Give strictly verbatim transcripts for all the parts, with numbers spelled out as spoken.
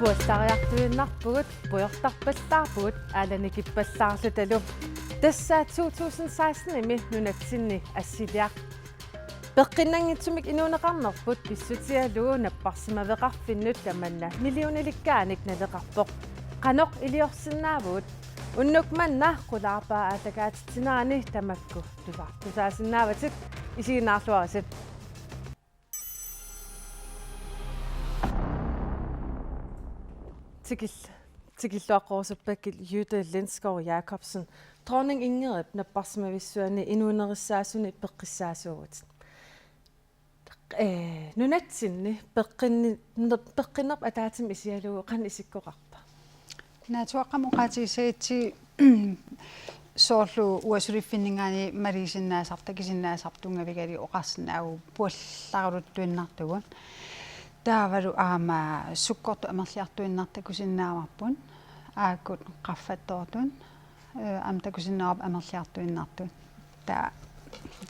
Puallariartuinnarpugut, pujortarpallaarpugut, aalanikippallaarlutalu. Tassa to tusind seksten-imi nunatsinni assiliaq. Peqqinnanngitsumik inuuneqarnerput pissutigalugu napparsimaveqarfinnut tamanna millionilikkaanik naleqarpoq. Qanoq iliorsinnaavugut? Unnuk manna qulaarpaa aallakaatitsinerani tamakku tusa-, tusaasinnaavatit, isiginnaarluarisi. Tikil-, tikilluaqqorusuppakkit Jytte Lindskov Jacobsen. Dronning Ingridip napparsimavissuani inuunerissaasuni peqqissaasuuvutit. Ee, nunatsinni peqqinni-, peqqinnerput ataatsimut isigalugu qanoq isikkoqarpa? Naatsuaqqamut oqaatigissagutsigit soorlu uanga suliffinninngaanniit maligisinnaasarput, takusinnaasarput tunngavigalugu oqarsinnaavugut puallaraluttuinnartugut. Taavalu aamma sukkortut amerliartuinnartut takusinnaavarput. Aakkut qaffattoortut, ee, aamma takusinnaavarput amerliartuinnartut. Taa-,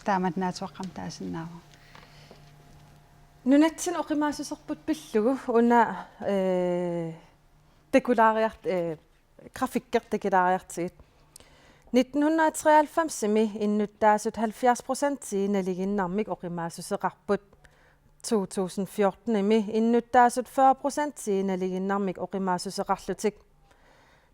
taamatut naatsuaqqamik taasinnaavoq. Nunatsinni oqimaassuserput pillugu una, ee, takulaariart-, ee, grafikki takulaariartigit. Nitten hundrede og treoghalvfems-imi innuttaasut halvfjerds procentii nalinginnarmik oqimaassuseqarput. To tusind fjorten-imi innuttaasut fyrre procentii nalinginnarmik oqimaassuseqarlutik.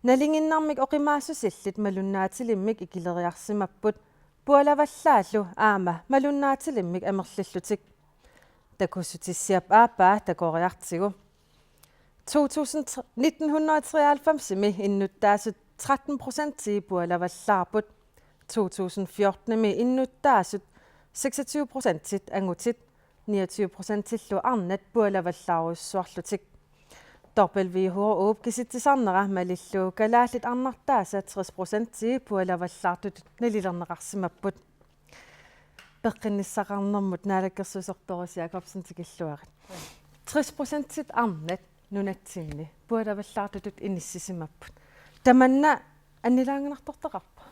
Nalinginnarmik oqimaassusillit malunnaatilimmik ikileriarsimapput. Pualavallaallu aamma malunnaatilimmik amerlillutik. Takussutissiap aappaa takoriartigu. To tusind, nitten hundrede og treoghalvfems-imi innuttaasut tretten procentii pualavallaarput. To tusind fjorten-imi innuttaasut seksogtyve procentit angutit, niogtyve procentillu arnat pualavallaarujussuarlutik. W H O-p kisitsisarnera malillugu kalaallit arnartaasa tres procentii pualavallaartutut nalilerneqarsimapput. Peqqinnissaqarnermut naalakkersuisoq Doris Jakobsen tikilluarit. Tres procentit arnat nunatsinni pualavallaartutut inissisimapput. Tamanna annilaanganartortaqarpa?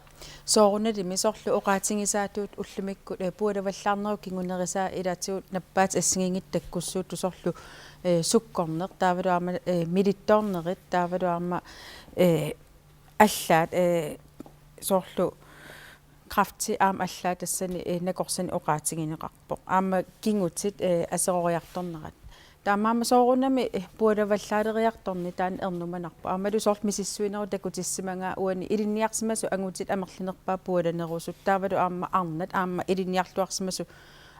Soorunalimi, soorlu oqaatigisaatut ullumikkut, ee, pualavallaarnerup kingunerisaa ilaatigut nappaatit assigiinngitsut takkussuuttut, soorlu, ee, sukkorneq, taavalu aamma, ee, milittoornerit, taavalu aamma, ee, allaat, ee, soorlu kræfti aamma allaat tassani, ee, nakorsanik oqaatigineqarpoq. Aamma kingutit, ee, aseroriartornerat. Taamaammat soorunami, ee, pualavallaaleriartorneq taanna ernumanarpoq. Aammalu soorlu misissuinerup takutissimagaa uani ilinniarsimasut angutit amerlinerpaat pualanerusut. Taavalu aamma arnat aamma ilinniarluarsimasut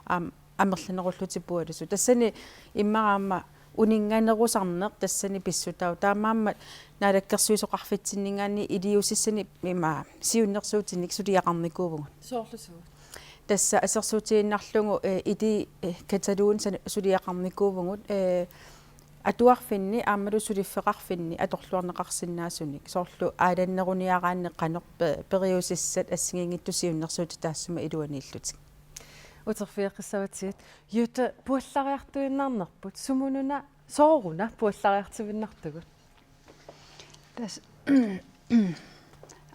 aamma amerlanerullutik pualasut. Tassani immaqa aamma uninnganerusarneq tassani pissutaavoq. Taamaammat naalakkersuisoqarfitsinninngaanniit iliuusissanik ima siunnersuutinik suliaqarnikuuvugut. Soorlu suut? Tassa assersuutigiinnarlugu, ee, Idé, ee, Catalunya san-, suliaqarnikuuvugut, ee, atuarfinni aammalu suliffeqarfinni atorluarneqarsinnaasunik. Soorlu aalanneruniaraanni qanoq pe-, periusissat assigiinngitsut siunnersuutit taassuma iluaniillutik. Uterfigeqqissavatsigit. Jytte, puallariartuinnarnerput sumununa, sooruna puallariartuinnartugut? Tassa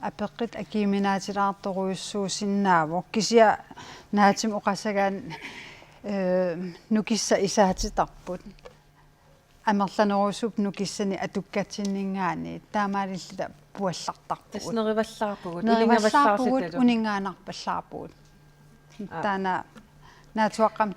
apeqqut akiuminaatilaartorujussuusinnaavoq. Kisianni naatsumik oqassagaanni, ee, nukissaq isaatitarput. Amerlanerusuppoq nukissanik atukkatsinninngaanniit, taamaalilluta puallartarpugut. Tassa nerivallaarpugut, nerivallaarpugut, uninngaavallaartutalu, uninngaannarpallaarpugut. Aa. Taanna naatsuaqqamik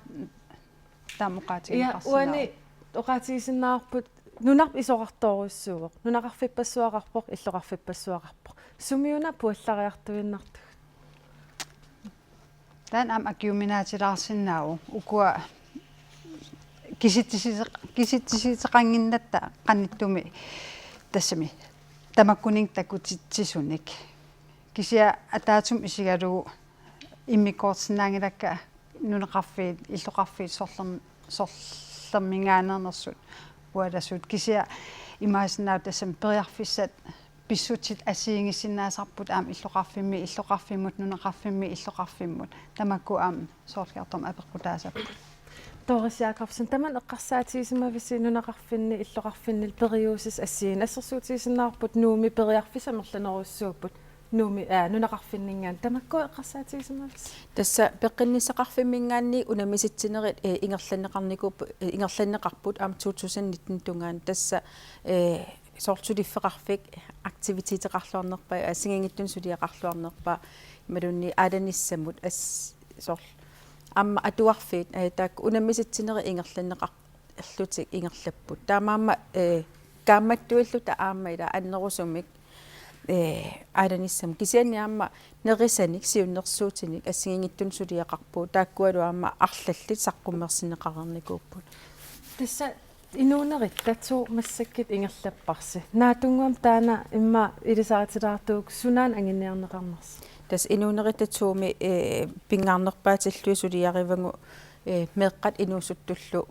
taama oqaatigineqarsinnaavoq. Ja, uani oqaatigisinnaavarput nunarput isorartorujussuuvoq. Nunaqarfippassuaqarpoq, illoqarfippassuaqarpoq. Sumiuna puallariartuinnartugut? Taanna aamma akiuminaatilaarsinnaavoq. Ukua kisitsisiseq-, kisitsisiseqannginnatta qanittumi tassami tamakkuninnga takutitsisunik. Kisianni ataatsimoorlugit isigalugu immikkoortinnaanngilakka nunaqarfiit, illoqarfiit sorlerm-, sorlermingaaneernersut pualasut. Kisianni imaassinnaavoq tassami periarfissat pissutsit assigiinngissinnaasarput aamma illoqarfimmi, illoqarfimmut, nunaqarfimmi, illoqarfimmut. Tamakku aamma soorlu kingornamut apeqqutaasapput. Doris Jakobsen, tamanna eqqarsaatigisimavisi nunaqarfinni, illoqarfinni periusissat assigiinngitsut? Assersuutigisinnaavarput Nuummi periarfissat amerlanerujussuupput. Nuummi, aa, nunaqarfinninngaanniit tamakku eqqarsaatigisimavarsi? Tassa peqqinnissaqarfimminngaanniit unammisitsinerit, ee, ingerlanneqarnikuup-, ee, ingerlanneqarput aamma to tusind nitten tungaanut. Tassa, ee, soorlu suliffeqarfik aktiviteteqarluarnerpaat, assigiinngitsunik suliaqarluarnerpaat, imaluunniit aalanissamut as-, soorlu aamma atuarfiit, ee, taakku unammisitsinerit ingerlanneqar-, -lutik ingerlapput. Taamaammat, ee, kaammattuilluta aamma ila annerusumik, ee, aalanissamut. Kisianni aamma nerisanik, siunnersuutinik, assigiinngitsunik suliaqarpugut. Taakkualu aamma arlallit saqqummersinneqareernikuupput. Tassa inuuneritta to massakkut ingerlapparsi. Naatsunnguamik taanna immaqa ilisaritilaartuuvoq, sunaana anguniarneqarnersoq? Tassa inuuneritta to-mi, ee, pingaarnerpaatillugit suliarivagut, ee, meeqqat inuusuttullu,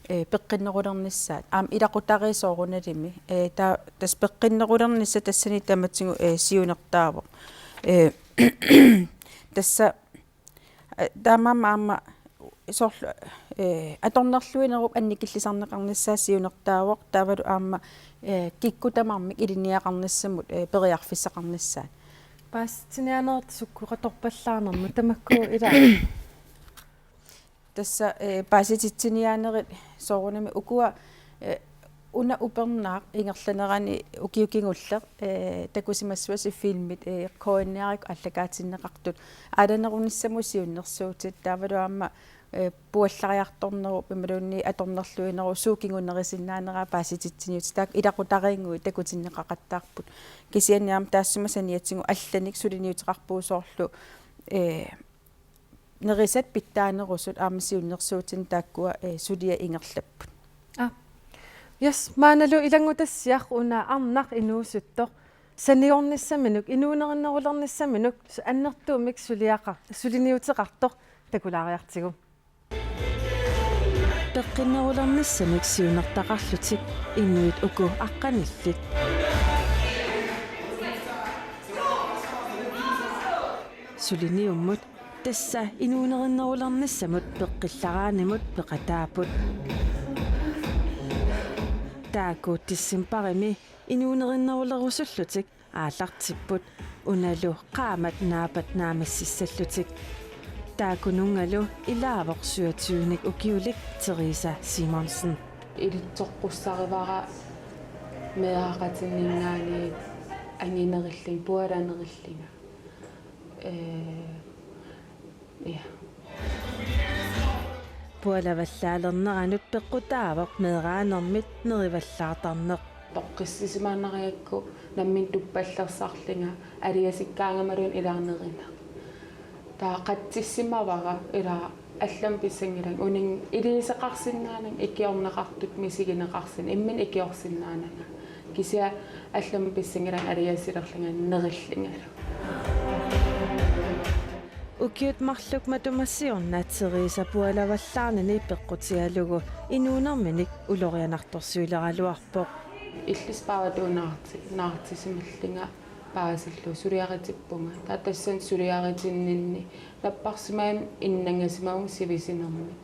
ee, peqqinnerulernissaat. Aamma ilaqutariit soorunalimi. Ee, ta-, tassa peqqinnerulernissaq tassani tamatigut, ee, siunertaavoq. Ee, tassa, ee, taamaammat aamma soorlu, ee, atornerluinerup annikillisarneqarnissaa siunertaavoq, taavalu aamma, ee, kikkut tamarmik ilinniagaqarnissamut, ee, periarfissaqarnissaat. Paasitsiniaanerit sukkoqatorpallaarnermut tamakku ila. Tassa, ee, paasititsiniaanerit soorunami ukua, ee, una upernaaq ingerlanerani ukioq kingulleq, ee, takusimassavasi filmit, ee, K N R-ikkut aallakaatinneqartut aalanerunissamut siunnersuutit, taavalu aamma, ee, puallariartornerup imaluunniit atornerluinerup suut kingunerisinnaaneraat paasititsiniutit, taakku ilaqutariinnguit takutinneqaqattaarput. Kisianni aamma taassuma saniatigut allanik suliniuteqarpugut soorlu, ee, nerisat pitsaanerusut aamma siunnersuutinik taakkua, ee, suliat ingerlapput. Aa. Yes, maannalu ilanngutassiaq una arnaq inuusuttoq saniornissaminut, inuunerinnerulernissaminut su-, annertuumik suliaqa-, suliniuteqartoq takulaariartigu. Peqqinnerulernissamik siunertaqarlutik inuit uku aqqanillit suliniummut, tassa inuunerinnerulernissamut peqqillaraanimut peqataapput. Taakku decembarimi inuunerinnerulerusullutik aallartipput, unalu qaammat naapat naammassissallutik. Taakkununngalu ilaavoq syvogtyvenik ukiulik Teresa Simonsen. Ilitsoqqussarivara meeraqatinninngaanniit anginerillunga, pualanerillunga. Ee, ja. Pualavallaalerneranut peqqutaavoq meeraanermit nerivallaartarneq. Toqqissisimaannarigakku nammineq tuppallersarlunga aliasikkaangamaluunniit ilaanerineq. Taava qatsissimavara ila allamik pissanngilanga, uninga iliuuseqarsinnaananga ikiorneqartut misigineqarsinnaananga, imminut ikiorsinnaananga. Kisianni allamik pissanngilanga aliasilerlunga nerillungalu. Ukiut marluk matuma siorna Teresa pualavallaarnini peqqutigalugu inuunerminik ulorianartorsiuleraluarpoq. Illit paavatuunaarti-, naartisimallunga paasillugu suliaritippunga. Taava tassani suliaritinninni napparsimmagu innangasimavunga sivisunermik.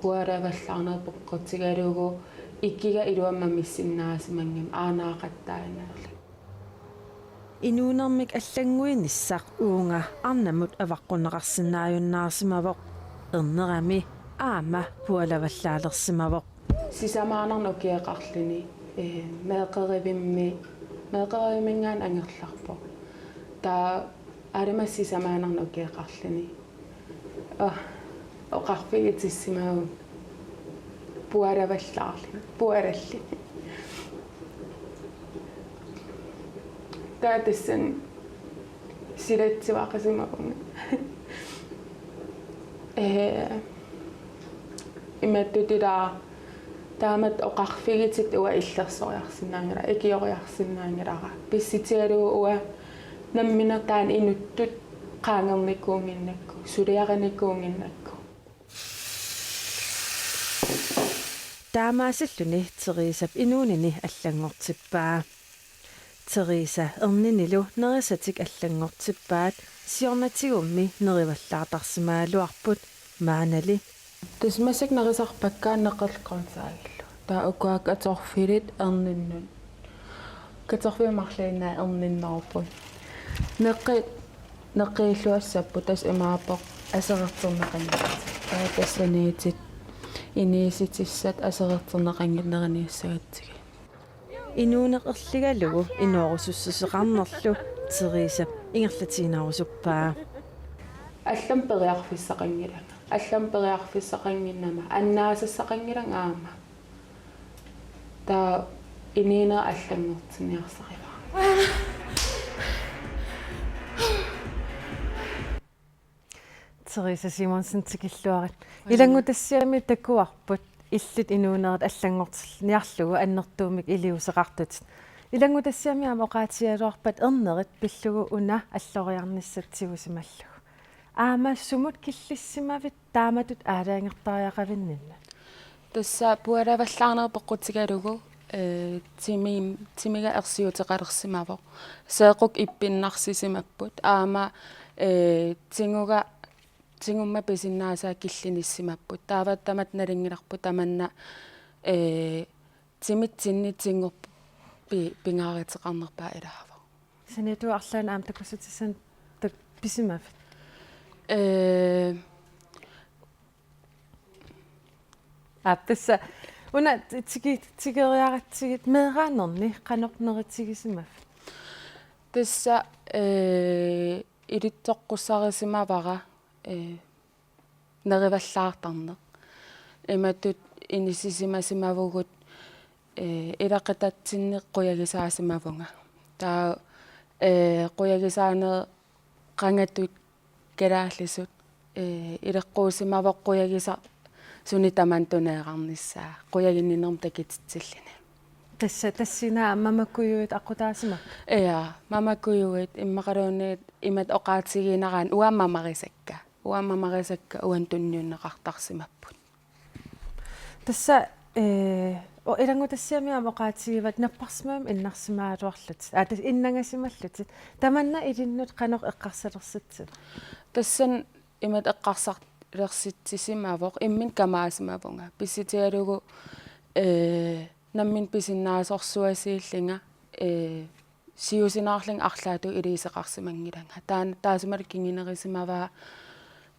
Pualavallaarneq peqqutigalugu ikiga iluamik missinnaasimanngimmat aanaaqattaaginnarlunga. Inuunermik allannguinissaq uunga arnamut avaqqunneqarsinnaajunnaarsimavoq. Ernerami aamma pualavallaalersimavoq. Sisamaannarnik ukioqarluni, ee, meeqqerivimmi, meeqqerivimminngaanniit angerlarpoq. Taava aamma sisamaannarnik ukioqarluni. Aa, oqarfigitissimavunga pualavallaarlunga, pualallunga. Taava tassani silatsivaqasimavunga. Ee, imatut ila taamatut oqarfigititut uanga illersoriarsinnaanngilara, ikioriarsinnaanngilara. Pissutigalugu uanga nammineq taanna inuttut qaangernikuunnginnakku, suliarinikuunnginnakku. Taamaasilluni Teresap inuunini allanngortippaa. Teresa erninilu nerisatik allanngortippaat, siornatigummi nerivallaartarsimagaluarput maannali. Tassa massakkut nerisarpakka neqerlunga saagillu. Taava ukua kartoffelit erninnut. Kartoffelit marluinnaat erninnerput. Neqqi-, neqqiilluassapput, tassa imaappoq aserorterneqanngilaq. Taava tassaniittut inuussutissat aserorterneqanngilaq. Inuuneq erligalugu inoorusussuseqarnerlu Theresa ingerlatiinnarusuppaa. Allamik periarfissaqanngilanga. Allamik periarfissaqannginnama annaasassaqanngilanga aamma. Taava inuuneq allanngortinniarsarivara. Theresa Simonsen, tikilluarit. Ilanngutassiami takuarput illit inuunerit allanngortinniarlugu annertuumik iliuuseqartutit. Ilanngutassiami aamma oqaatigigaluarpat ernerit pillugu una alloriarnissat tigusimallugu. Aamma sumut killissimavit taamatut aalajangertariaqavinninnut? Tassa pualavallaarneq peqqutigalugu, ee, timi-, timiga ersiuteqalersimavoq. Seeqqukkut ippinnarsisimapput. Aamma, ee, tiguga, tigumma pisinnaasaat killinissimapput. Taava tamatta nalunngilarput tamanna, ee, timitsinni tigumut pi-, pingaaruteqarnerpaaq ilaavoq. Saniatigut arlaannik aamma takussutissanik tak-, pisimavit? Ee, Aap, tassa una ti-, tiki-, tikeriaratsigit meeraanerni qanoq neritigisimavit? Tassa, ee, ilitsoqqussarisimavara, ee, nerivallaartarneq. Imatut inissisimasimavagut, ee, ilaqutatsinni qujagisaasimavunga. Taava, ee, qujagisaanerit qangatut kalaallisut, ee, ileqquusimavoq qujagisaq suni tamanna tuneerarnissaa, qujaginninnermut takutitsilluni. Tassa, tassani aamma mamakujuit aqqutaasimapput? Ja, mamakujuit immaqaluunniit imatut oqaatigiinnaraanni uanga mamarisakka. Uanga mamarisakka uannut tunniunneqartarsimapput. Tassa, ee, o-, ilanngutassiami aamma oqaatigivatit napparsimmavimmi innarsimagaluarlutit. Aa, tassa innangasimallutit. Tamanna ilinnut qanoq eqqarsalersitsi? Tassani imatut eqqarsalersitsissimavoq, imminut kamaasimavunga. Pissutigalugu, ee, nammineq pisinnaasorsuusiillunga, ee, siusinaarlunga arlaatigut iliuuseqarsimanngilanga. Taanna taassuma kingunerusimavaa,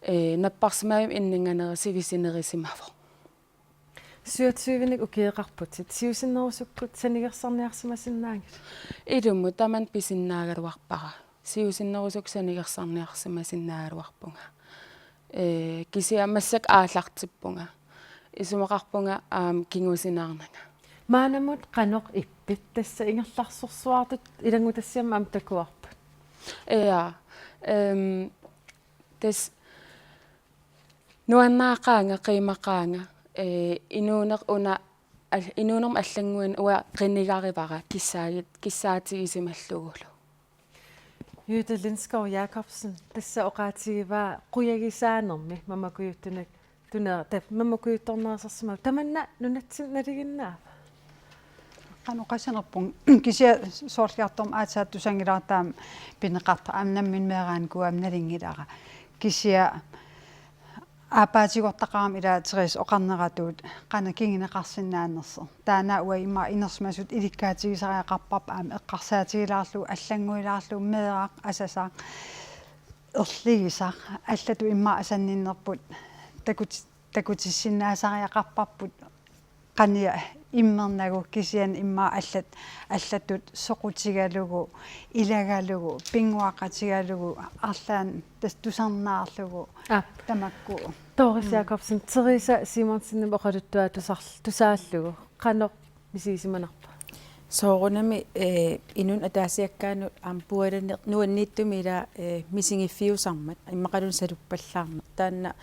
ee, napparsimmavimmi innanganeri sivisunerusimavoq. Syvogtyvenik ukioqarputit, siusinnerusukkut sanigersarniarsimasinnaagit? Ilumut, tamanna pisinnaagaluarpara. Siusinnerusukkut sanigersarniarsimasinnaagaluarpunga. Ee, kisianni massakkut aallartippunga. Isumaqarpunga aamma kingusinaarnanga. Maannamut qanoq ippit, tassa ingerlarsorsuartut ilanngutassiami aamma takuarput? Ja, ehm, tassa nuannaaqaanga, qiimaqaanga, ee, inuuneq una al-, inuunermut allannguineq uanga qinigarivara kissaagi-, kissaatigisimallugu. Jytte Lindskov Jacobsen, tassa oqaatigivaa qujagisaanermi mamakujuttunik tunera-, ta-, mamakujuttornerusersimavoq. Tamanna nunatsinni nalinginnaava? Qanoq oqassanerpunga, kisianni soorlu artorm aatsaat tusanngilara taama pineqartoq, aamma nammineq meeraanikuugama nalunngilara. Kisianni aappaatigortaqarama ila Therese oqarneratut qanoq kinguneqarsinnaanersoq. Taanna uanga immaqa inersimasutut ilikkaatigisariaqarparput aamma eqqarsaatigilaarlugu, allannguilaarlugu, meeraq, asasaq, erligisaq. Allatut immaqa asanninnerput takuti-, takutissinnaasariaqarparput qanoq immernagu, kisianni immaqa allat-, allatut soqutigalugu, ilagalugu, pinnguaqatigalugu, arlaannik tassa tusarnaarlugu. Aap. Tamakku. Doris Mm. Jakobsen, Theresa Simonsenimut oqaluttuaq tusar-, tusaallugu qanoq misigisimanarpa? Soorunami, ee, inunnut ataasiakkaanut aamma pualani nuanniittumik ila, ee, misigiffiusarmat, immaqaluunniit saluppallaarmat. Taanna,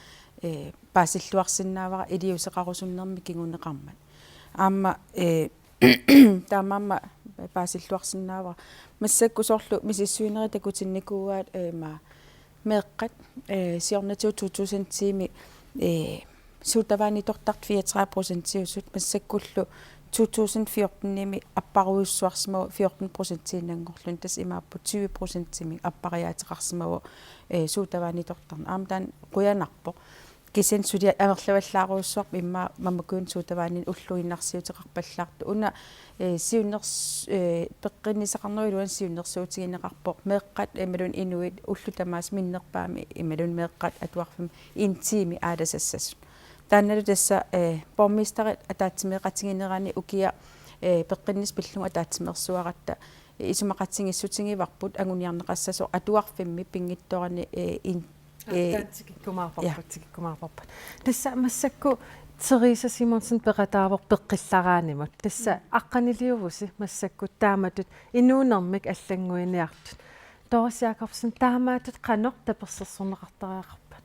ee, paasilluarsinnaavara iliuuseqarusunnermik kinguneqarmat. Aamma, ee, taamaammat paasilluarsinnaavara. Massakkut soorlu misissuinerit takutinnikuuaat, ee, ma-, meeqqat, ee, siornatigut to tusind ti-mi, ee, suut tavaaniittortartut fireogtredive procentiusut, massakkullu to tusind fjorten-imi apparujussuarsimavoq fjorten procentiinnanngorluni, tassa imaappoq tyve procentimik appariaateqarsimavoq, ee, suut tavaaniittortarneq. Aamma taanna qujanarpoq. Kisianni suli amerlavallaarujussuarput immaqa mamakujunnik suutavaanini ulluinnarsiuteqarpallaartoq. Una, eh, siunners-, eh, peqqinnissaqarnerup iluani siunnersuutigineqarpoq meeqqat imaluunniit inuit ullut tamaasa minnerpaamik imaluunniit meeqqat atuarfimmi en time aalasassasut. Taannalu tassa, eh, borgmesterit ataatsimeeqatiginerani ukiaq, eh, peqqinnissaq pillugu ataatsimeersuaratta, eh, isumaqatigiissutigivarput anguniarneqassasoq atuarfimmi pinngitsoorani, eh, en-, eh, Aatsaat tikikkumaarparput, ja. Tikikkumaarparput. Tassa massakkut Theresa Simonsen peqataavoq peqqillaraanimut. Tassa Mm. aqqaniliuvusi massakkut taamatut inuunermik allannguiniartut. Doris Jakobsen, taamaattut qanoq tapersersorneqartariaqarpat?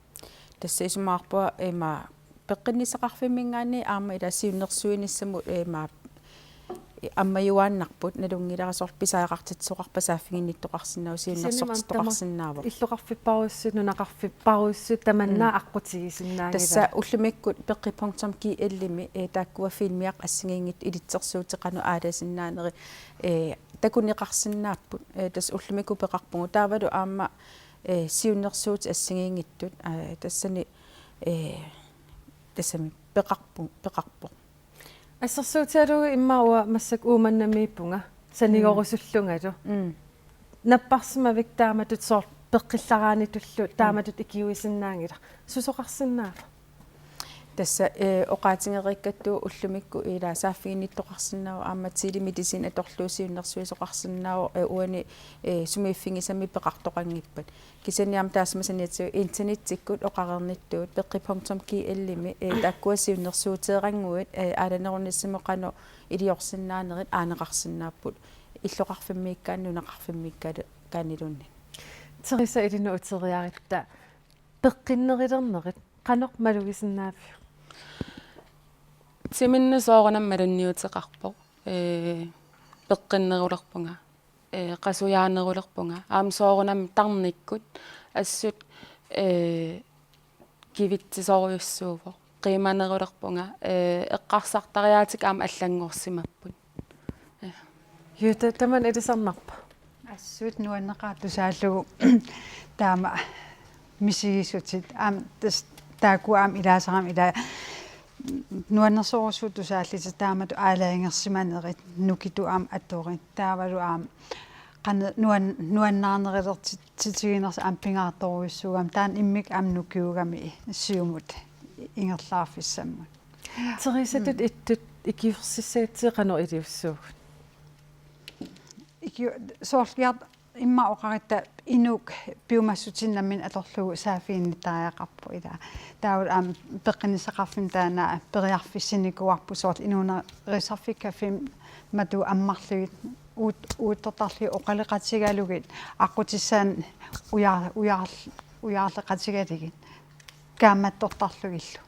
Tassa isumaqarpunga ima peqqinnissaqarfimminngaanniit aamma ila siunnersuinissamut ima ammajuaannarput, nalunngilara soorlu pisariaqartitsisoqarpat saaffiginnittoqarsinnaavoq, siunnersortittoqarsinnaavoq. Illoqarfipparujussuit, nunaqarfipparujussuit tamanna Mm. aqqutigisinnaanngillat. Tassa ullumikkut peqqi punktum G L-imi, eh, taakkua filmiat assigiinngitsut ilitsersuutit qanoq aalasinnaanerit, eh, takuneqarsinnaapput. Eh, tassa ullumikkut peqarpugut. Taavalu aamma, eh, siunnersuutit assigiinngitsut, eh, tassani, eh, tassami peqarpu-, peqarpoq. Assersuutigalugu immaqa uanga massakkut Uummannamiippunga sanigorusullungalu. Mm. Napparsimavit taamatut soorlu peqqillaraanitullu taamatut ikiuisinnaanngilaq. Susoqarsinnaava? Tassa, eh, oqaatigereerakku ullumikkut ila saaffiginnittoqarsinnaavoq aamma telemedicin atorlugu siunnersuisoqarsinnaavoq, eh, uani, eh, sumiiffigisami peqartoqanngippat. Kisianni aamma taassuma saniatigut internettikkut oqareernittut peqqi punktum G L-imi, eh, taakkua siunnersuuteerannguit, eh, aalanerunissamut qanoq iliorsinnaanerit aaneqarsinnaapput illoqarfimmiikkaanni nunaqarfimmiikkaanniluunniit. Theresa, ilinnut uteriaratta peqqinnerulernerit qanoq malugisinnaaviuk? Timinnut soorunami malunniuteqarpoq. Ee, peqqinnerulerpunga. Ee, qasujaanerulerpunga. Aamma soorunami tarnikkut assut, ee, kivitsisorujussuuvoq. Qiimanerulerpunga. Ee, eqqarsartariaatikka aamma allanngorsimapput. Ee. Jytte, tamanna ilisarnarpa? Assut nuanneqaaq tusaallugu taama misigisutit. Aamma tas-, taakku aamma ilaasarami ila nuannersorujussuuvoq tusaallutit taamatut aalajangersimanerit nukitut aamma atorit. Taavalu aamma qanoq nuan-, nuannaarnerulertitiginersoq aamma pingaartorujussuugami. Taanna immikkut aamma nukiugami siumut ingerlaarfissamut. Theresatut Mm. ittut ikiuersissagatsigu qanoq iliussuugut? Ikiu-, soorlu immaqa oqaratta inuk piumassutsinnik nammineq atorlugu saaffiginnittariaqarpoq ila. Taava aamma peqqinnissaqarfimmi taanna periarfissinikuuarput soorlu inuunerisarfik cafémi matuma ammarlugit uut-, uuttortarlugit oqaloqatigalugit aqqutissanik uja-, ujaarl-, ujaarleqatigalugit kaammattortarlugillu.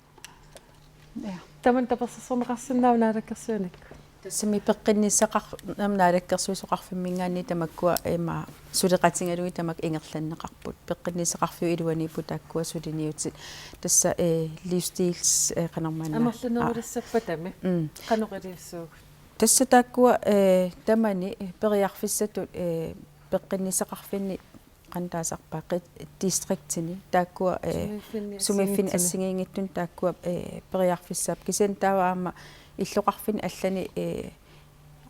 Ja. Tamanna tapersersorneqarsinnaava naalakkersuinikkut? Tassami peqqinnissaqar-, nam naalakkersuisoqarfimminngaanniit tamakkua ima suleqatigalugit tamakku ingerlanneqarput. Peqqinnissaqarfiup iluaniipput taakkua suliniutit. Tassa, eh, livsstils, eh, qanormaanna. Amerlanerulissappatami. Mm. Qanoq iliussuugut? Tassa taakkua, eh, tamani periarfissatut, eh, peqqinnissaqarfinni qanoq taasarpaat, qi-, distriktini taakkua, eh, sumiiffinni sumiiffinni assigiinngitsuni. Assigiinngitsuni taakkua, eh, periarfissaapput. Kisianni taava aamma illoqarfinni allani, eh,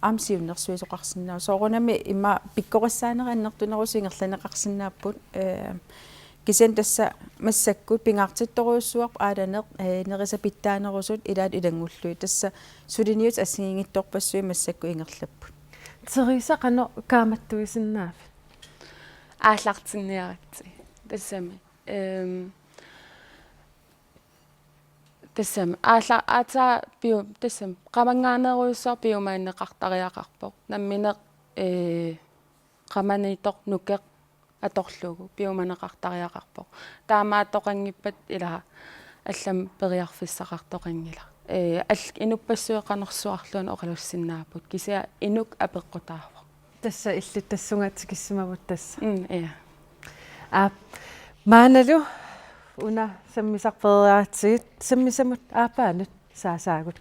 aamma siunnersuisoqarsinnaavoq. Soorunami ima pikkorissaanerit annertunerusoq ingerlanneqarsinnaapput. Eh, kisianni tassa massakkut pingaartittorujussuarput aalaneq, eh, nerisat pitsaanerusut ilaat ilanngullugit. Tassa suliniutit assigiinngitsorpassuit massakkut ingerlapput. Theresa, qanoq kaammattuisinnaavit? Aallartinniaritsi. Tassami. Ehm, tassami. Aalla-, aatsaat piu-, tassami. Qamanngaanerujussuaq piumaanneqartariaqarpoq. Nammineq, ee, qamaniittoq nukeq atorlugu piumaneqartariaqarpoq. Taamaattoqanngippat ila allamik periarfissaqartoqanngilaq. Ee, al-, inuppassuit qanorsuarluunniit oqalussinnaapput. Kisianni inuk apeqqutaavoq. Tassa illit tassunga tikissimavit tassa. Mm, ja. Aap, maannalu una sammisaq pereeraatsigit, sammisamut aappaanut saasaagut.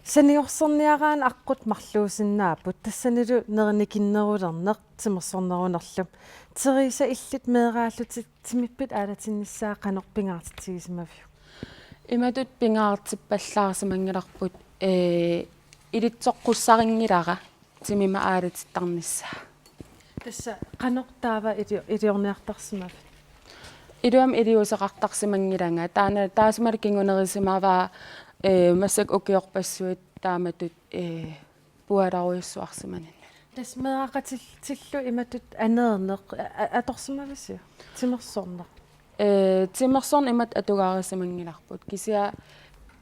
Saniorserniaraanni aqqut marluusinnaapput, tassanilu nerinikinnerulerneq timersornerunerlu. Theresa, illit meeraallutit timippit aalatinnissaa qanoq pingaartitsigisimaviuk? Imatut pingaartippallaarsimanngilarput, ee, ilitsoqqussarinngilara timimik aalatittarnissaa. Tassa qanoq taava ili-, iliorniartarsimavit? Iluamik iliuuseqartarsimanngilanga. Taanna taassumalu kingunerisimavaa, ee, massakkut ukiorpassuit taamatut, ee, pualarujussuarsimaninni. Tassa meeraqatillu imatut aneerneq a-, a-, atorsimavisiuk? Timersorneq. Ee, timersorneq imatut atugarisimanngillarput. Kisianni,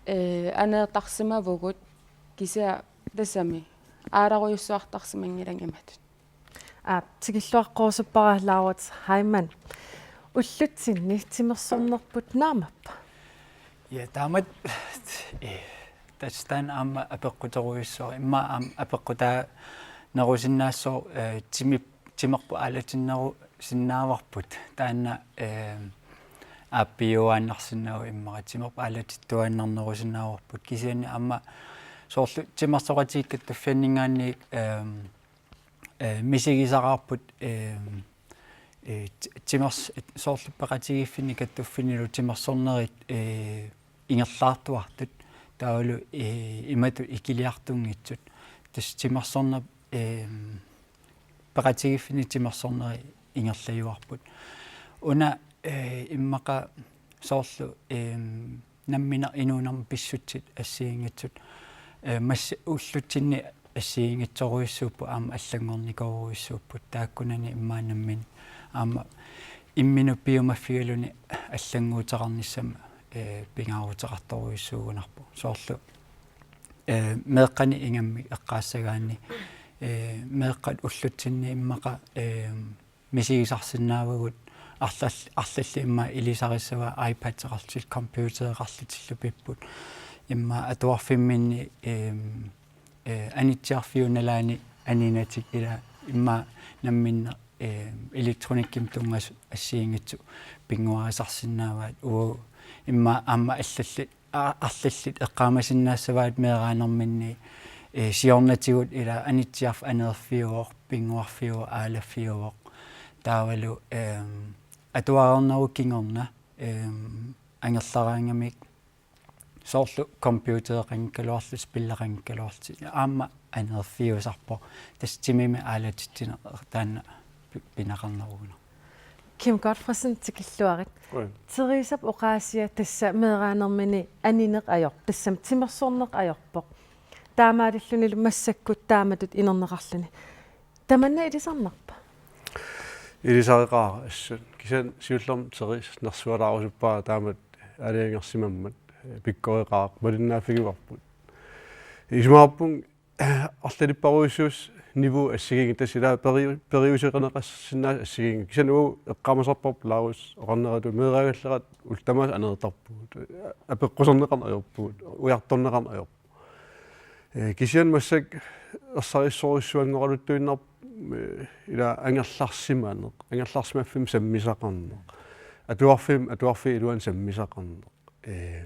ee, aneertarsimavugut, kisianni tassami aalarujussuartarsimanngilanga imatut. Aap, tikilluaqqorusuppara Laurits Heilmann. Ullutsinni timersornerput naamappa? Ja, taamatut, eh, tassa taanna aamma apeqquterujussuaq, immaqa aamma apeqqutaanerusinnaassooq, eh, timip-, timerput aalatinnerusinnaavarput. Taanna, eh, aappiuaannarsinnaavugut immaqa timerput aalatittuaannarnerusinnaavarput. Kisianni aamma soorlu timersoqatigiit kattuffianninngaanniit, eh, eh, misigisaqaarput, eh, eh, ti-, timers-, soorlu peqatigiiffinni kattuffinnilu timersornerit, eh, ingerlaartuartut taavalu, eh, imatut ikiliartunngitsut. Tassa timersorneq, eh, peqatigiiffinni timersornerit ingerlajuarput. Una, eh, immaqa soorlu, eh, nammineq inuunermi pissutsit assigiinngitsut, eh, massa ullutsinni assigiinngitsorujussuupput aamma allanngornikorujussuupput, taakkunani immaqa nammineq aamma imminut piumaffigaluni allannguuteqarnissamut, eh, pingaaruteqartorujussuugunarpoq. Soorlu, eh, meeqqani ingammik eqqaassagaanni, eh, meeqqat ullutsinni immaqa, eh, misigisarsinnaavagut arlall-, arlallit immaqa ilisarissavaat iPadeqarlutillu computereqarlutillu pipput. Immaqa atuarfimminni, eem, eh, anitsiarfiup nalaani aninatik ila immaqa namminneq, eem, elektronikkimut tunngasut assigiinngitsut pinnguarisarsinnaavaat, uagut immaqa aamma allallit a-, arlallit eqqaamasinnaassavaat meeraanerminni, eh, siornatigut ila anitsiarfik aneerfiuvoq, pinnguarfiuvoq, aalaffiuvoq. Taavalu, ehm, atuareernerup kingorna, ehm, angerlaraangamik soorlu computereqanngikkaluarlutik, spilleqanngikkaluarlutik. Aamma aneerfiusarpoq. Tassa timimik aalatitsineq taanna pi-, pineqarnerugunarpoq. Kim Godtfredsen, tikilluarit. Qujan. Theresap oqaasia tassa meeraanermini anineq ajor-, tassami timersorneq ajorpoq. Taamaalillunilu massakkut taamatut inerneqarluni. Tamanna ilisarnarpa? Ilisareqaara assut. Kisianni siullermik Theresa nersualaarusuppara taamatut aalajangersimammat, eh, pikkoreqaaq, malinnaaffigivarput. Isumaqarpunga arlalipparujussuusoq niveau assigiinngitsoq, tassa ilaa peri-, periuseqarneqarsinnaasoq assigiinngitsoq. Kisianni uagut eqqaamasarparput Laurits oqarneratut meeraagallaratta ullut tamaasa aneertarpugut. Apeqquserneqarneq ajorpugut, ujartorneqarneq ajorpugut. Eh, kisianni massakkut ersarissorujussuanngoraluttuinnarpoq, eh, ilaa angerlarsimaneq, angerlarsimaffimmi sammisaqarneq. Atuarfimmi, atuarfiup iluani sammisaqarneq. Eh,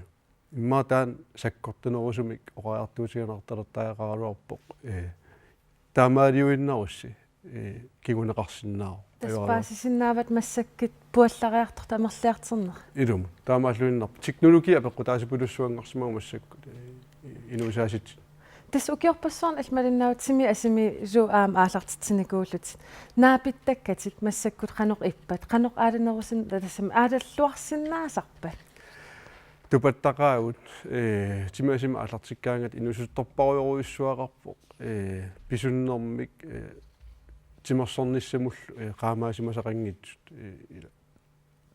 immaqa taanna sakkortunerusumik oqariartuutigineqartalertariaqaraluarpoq. Eh, taamaaliuinnarussi, eh, kinguneqarsinnaavoq. Tassa ajoraluar- paasisinnaavat massakkut puallariartortut amerliartornerat. Ilumut. Taamaalluinnarpoq. Teknologi apeqqutaasupilussuanngorsimagu massakkut, eh, inuusaasitinneq. Tassa ukiorpassuarni allamalinnaavutit timip asimilu aamma aallartitsinikuullutit. Naapittakkatit massakkut qanoq ippat, qanoq aalanerusin-, tassami aalalluarsinnaasarpat? Tupattaqaagut, eh, timip asimik aallartikkaangat inuusuttorparujorujussuaqarpoq, eh, pisunnermik, eh, timersornissamullu, eh, qaamaasimasaqanngitsut, eh, ila.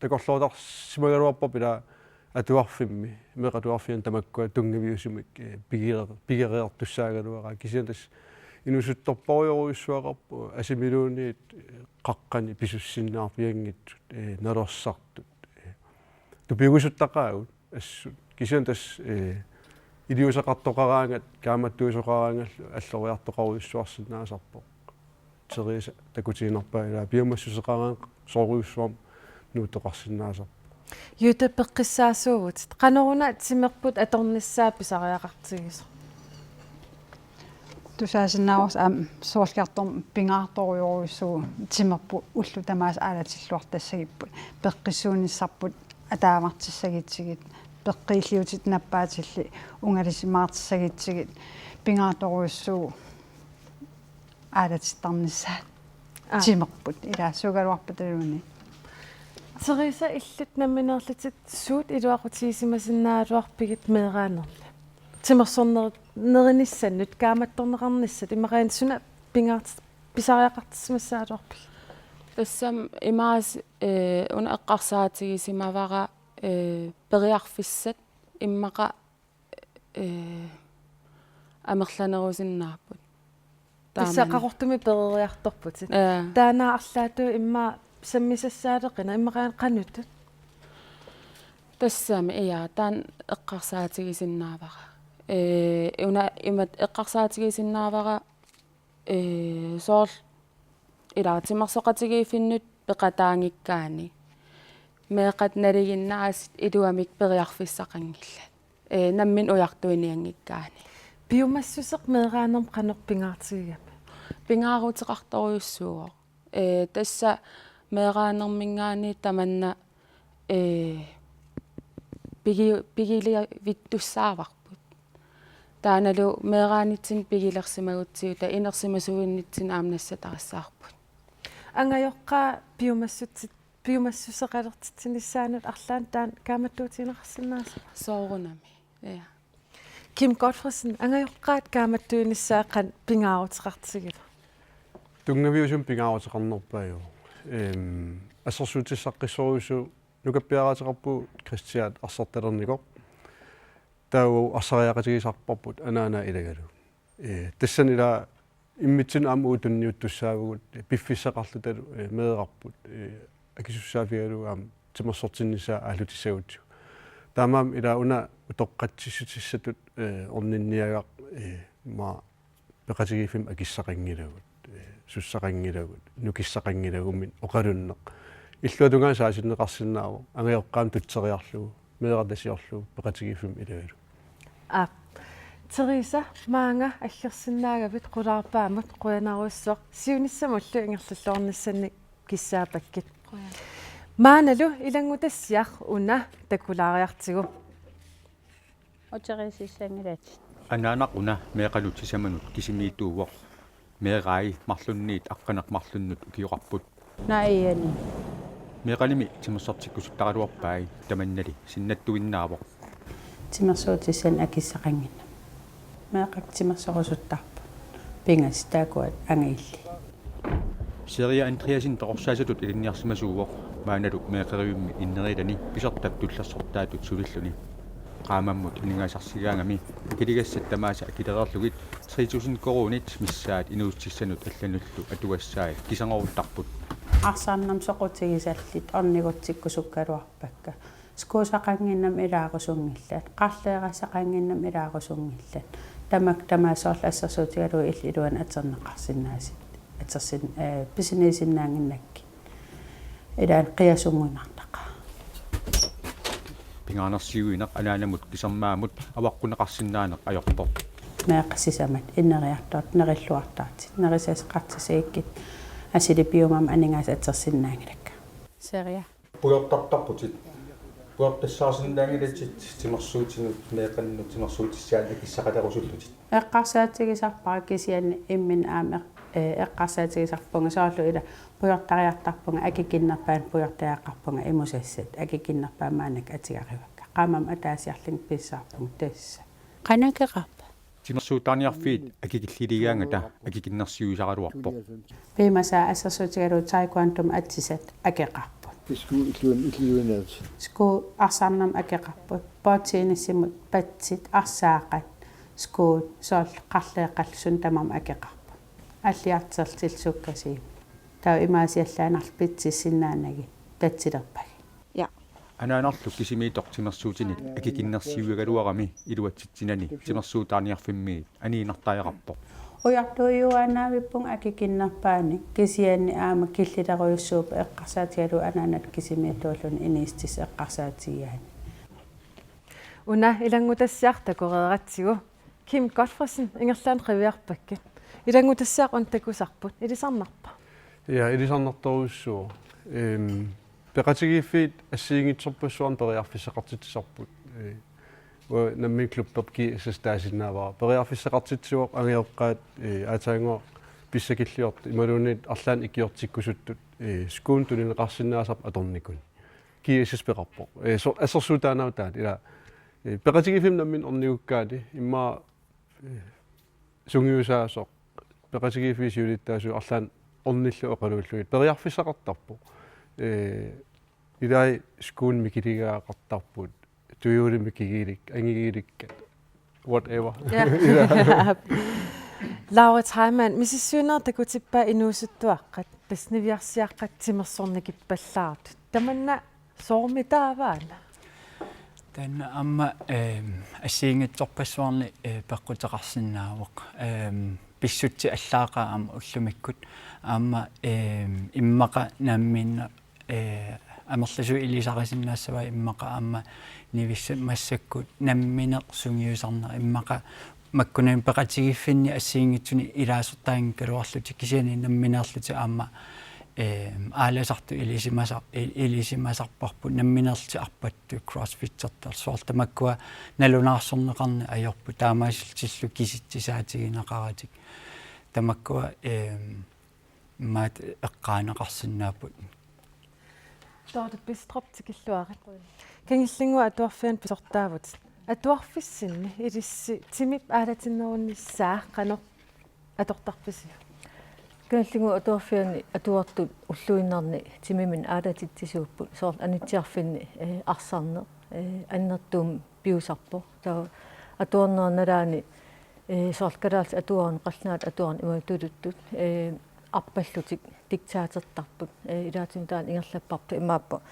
Takorloortarsimagaluarparput ila atuarfimmi, meeqqat atuarfianni tamakkua tunngaviusumik, eh, pigere-, pigereertussaagaluaraa, kisianni tassa inuusuttorparujorujussuaqarpoq asimiluunniit, eh, qaqqani pisussinnaarfianngitsut, eh, nalersartut, eh, tupiugusuttaqaagut assut. Kisianni tassa, eh, iliuuseqartoqaraangat, kaammattuisoqaraangallu alloriartoqarujussuarsinnaasarpoq. Theresa takutiinnarpaa ilaa piumassuseqaraangat soorujussuarmik nuuttoqarsinnaasarpoq. Jytte, peqqissaasuuvutit. Qanoruna timerput atornissaa pisariaqartigisoq? Tusaasinnaavarsi aamma soorlu Qaqortumi pingaartorujussuuvoq timerput ullut tamaasa aalatilluartassagipput, peqqissuunissarput ataavartissagitsigit, peqqiilliutit nappaatillit ungalisimaartissagitsigit, pingaartorujussuuvoq aalatittarnissaat. Aa. Timerput, ilaa, suugaluarpataluunniit. Teresa, illit nammineerlutit suut iluaqutigisimasinnaajuarpigit meeraanermi? Timersorner-, nerinissannut, kaammattorneqarnissat, immaqa suna pingaart-, pisariaqartissimassaajuarpigit? Tassami imaas, eh, una eqqarsaatigisimavara, eh, periarfissat immaqa, eh, amerlanerusinnaapput. Tassa taamani. Qaqortumi peroriartorputit. Ee. Taanna arlaatigut immaqa sammisassaaleqineq, immaqa qanoq? Tassami, ja, taanna eqqarsaatigisinnaavara. Ee, una imatut eqqarsaatigisinnaavara, ee, soorlu ilaa timersoqatigiiffinnut peqataanngikkaanni meeqqat nalinginnaasut iluamik periarfissaqanngillat. Ee, nammineq ujartuinianngikkaanni. Piumassuseq meeraanermi qanoq pingaartigigami? Pingaaruteqartorujussuuvoq. Ee, tassa meeraanerminngaanniit tamanna, ee, pigi-, pigilivittussaavarput. Taannalu meeraanitsinnut pigilersimagutsigu taava inersimasuinnitsinnut aamma nassatarissavarput. Angajoqqaat piumassutsit-, piumassuseqalertitsinissaannut arlaannik taanna kaammattuutigineqarsinnaassavat? Soorunami. Ja. Kim Godtfredsen, angajoqqaat kaammattuinissaat qanoq pingaaruteqartigiva? Tunngaviusumik pingaaruteqarnerpaajuvoq. Ehm, assersuutissaqqissorujussuuvoq, nukappiaraateqarpugut Kristiaat arsartalernikoq. Taava arsariaqatigisarparput anaanaa ilagalu. Ee, tassani ilaa immitsinnut aamma uagut tunniuttussaavugut, ee, piffissaqarlutalu, ee, meerarput, ee, akisussaaffigalugu aamma timersortinnissaa aallutissagutsigu. Taamaammat ilaa una utoqqatsissutissatut, ee, orninniagaq, ee, immaqa peqatigiiffimmi akissaqanngilagut, ee, sussaqanngilagut, nukissaqanngilagummi oqalunneq. Illuatungaani saasinneqarsinnaavoq, angajoqqaamik tutseriarlugu, meeraq tasiorlugu, peqatigiiffimmi ilagalu. Aap. Teresa, maanga aggersinnaagavit qulaarpaammut, qujanarujussuaq, siunissamullu ingerlalluarnissannik kissaapakkit. Qujan. Maannalu ilanngutassiaq una takulaariartigu. Uteriisissanngilatit. Anaanaq una meeqqalu sisamanut kisimiittuuvoq. Meerai marlunniit aqqaneq-marlunnut ukioqarput. Naajani. Meeqqanimi timersortikkusuttaraluarpai, tamannali sinnattuinnaavoq. Timersuutissanik akissaqannginnami. Meeqqakka timersorusuttarput. Pingasut taakkua angajulliit. Seria Andreasen toqorsaasatut ilinniarsimasuuvoq, maannalu meeqqerivimmi innerilani pisortap tullersortaatut sulilluni. Qaammammut aningaasarsigaangami akiligassat tamaasa akilereerlugit tre tusind koruunit missaat inuussutissanut allanullu atugassai kisangoruttarput. Arsarnermut soqutigisallit ornigutsikkusukkaluarpakka. Skuusaqannginnami ilaarusunngillat, qarleerassaqannginnami ilaarusunngillat. Tamakku tamaasa soorlu assersuutigalugu illit iluanni atorneqarsinnaasut. Atorsin-, ee, pisiniisinnaannginnakkit. Ilaanni qiasunnguinnartaqaaq. Pingaarnersiuineq anaanamut kisermaammut avaqqunneqarsinnaaneq ajorpoq. Meeqqat sisamat inneriartortut nerilluartartut, nerisassaqartissikkit asuli piumami aningaasat atorsinnaanngilakka. Seria. Pujortartarputit. Pujortassaarsinnaanngilatit timersuutinut, meeqqannut timersuutissaanik akissaqalerusullutit. Eqqarsaatigisarpara kisianni imminut aamma eq-, ee, eqqarsaatigisarpunga soorlu ila pujortariartarpunga, akikinnerpaamik pujortariaqarpunga, imusassat akikinnerpaamik maannakkut atugarivakka. Qaammammut ataasiarlunga pisisarpunga tassa. Qanoq akeqarpa? Timersuutaarniarfiit akikilliligaangata akikinnersiuisaraluarpoq. Piumasaa assersuutigalugu taekwondomut atisat akeqarput. Skuut illuin-, illuinaat. Skuut arsarnermut akeqarput. Bordtennisimut patsit, arsaaqat, skuut, soorlu qarleeqqallu suut tamarmik akeqarput. Alliartortillu sukkasuumik. Taava imaasiallaannarlu pitsissinnaanagit tatsilerpagit. Ja. Anaanarlu kisimiittoq timersuutinik akikinnersiuigaluarami iluatsitsinani timersuutaarniarfimmiit aniinnartariaqarpoq. Ujartuiuaannaavippunga akikinnerpaanik, kisianni aamma killilerujussuupput eqqarsaatigalugu anaanap kisimiittuulluni inuussutissap eqqarsaatigigaanni. Una ilanngutassiaq takoreeratsigu. Kim Godtfredsen, ingerlaannaq qiviarpakkit. Ilanngutassiaq una takusarput, ilisarnarpa? Ja, ilisarnartorujussuuvoq. Ehm, peqatigiiffiit assigiinngitsorpassuarnik periarfissaqartitsisarput. Eh, uanga nammineq klubberput G S S taasinnaavara. Periarfissaqartitsivoq angajoqqaat, eh, aatsaannguaq pissakilliortut imaluunniit arlaannik ikiortikkusuttut, eh, skuunik tunineqarsinnaasarput atornikunik. G S S peqarpoq. Eh, so-, assersuutaanautaat ila, eh, peqatigiiffimmik nammineq ornigukkaanni immaqa, eh, sungiusaasoq, peqatigiiffiit siulittaasuat arlaannik ornillu oqaluullugit periarfissaqartarpoq. Eh, ilai skuunik mikiligaaqartarput, tujuulimik kigilik, angigilikkat, whatever. Ja. Ila. Laurits Heilmann, misissuinerit takutippaa inuusuttuaqqat, tassa niviarsiaqqat timersornikippallaartut. Tamanna soormitaava aana? Taanna aamma, ehm, assigiinngitsorpassuarni, eh, peqquteqarsinnaavoq. Ehm, pissutsit allaaqaat aamma ullumikkut. Aamma, ehm, immaqa nammineq, eh, amerlasuut ilisarisinnaassavaat immaqa aamma nivissat massakkut nammineq sungiusarneq immaqa makkunani peqatigiiffinni assigiinngitsunik ilaasortaanngikkaluarlutik kisianni nammineerlutik aamma, ehm, aalasartut ilisimasar-, il-, ilisimasarparput nammineerlutik arpattut crossfittertartut soorlu tamakkua nalunaarsorneqarneq ajorput taamaasillutillu kisitsisaatigineqaratik. Tamakkua, ehm, maat eqqaaneqarsinnaapput. Dorthe Bidstrup tikilluarit. Kingullinnguit atuarfianni pisortaavutit. Atuarfissinni ilissi timip aalatinnerunissaa qanoq atortarpisiuk? Kingullinnguit atuarfianni atuartut ulluinnarni timimik aalatitsisuupput, soorlu anitsiarfinni, eh, arsarneq, eh, annertuumik piusarpoq. Taava atuarnerup nalaani, eh, soorlu kalaallisut atuarneq, qallunaatut atuarneq imaluunniit tuluttut, eh, arpallutik diktatortarput, eh, ilaatigut taanna ingerlapparput imaappoq,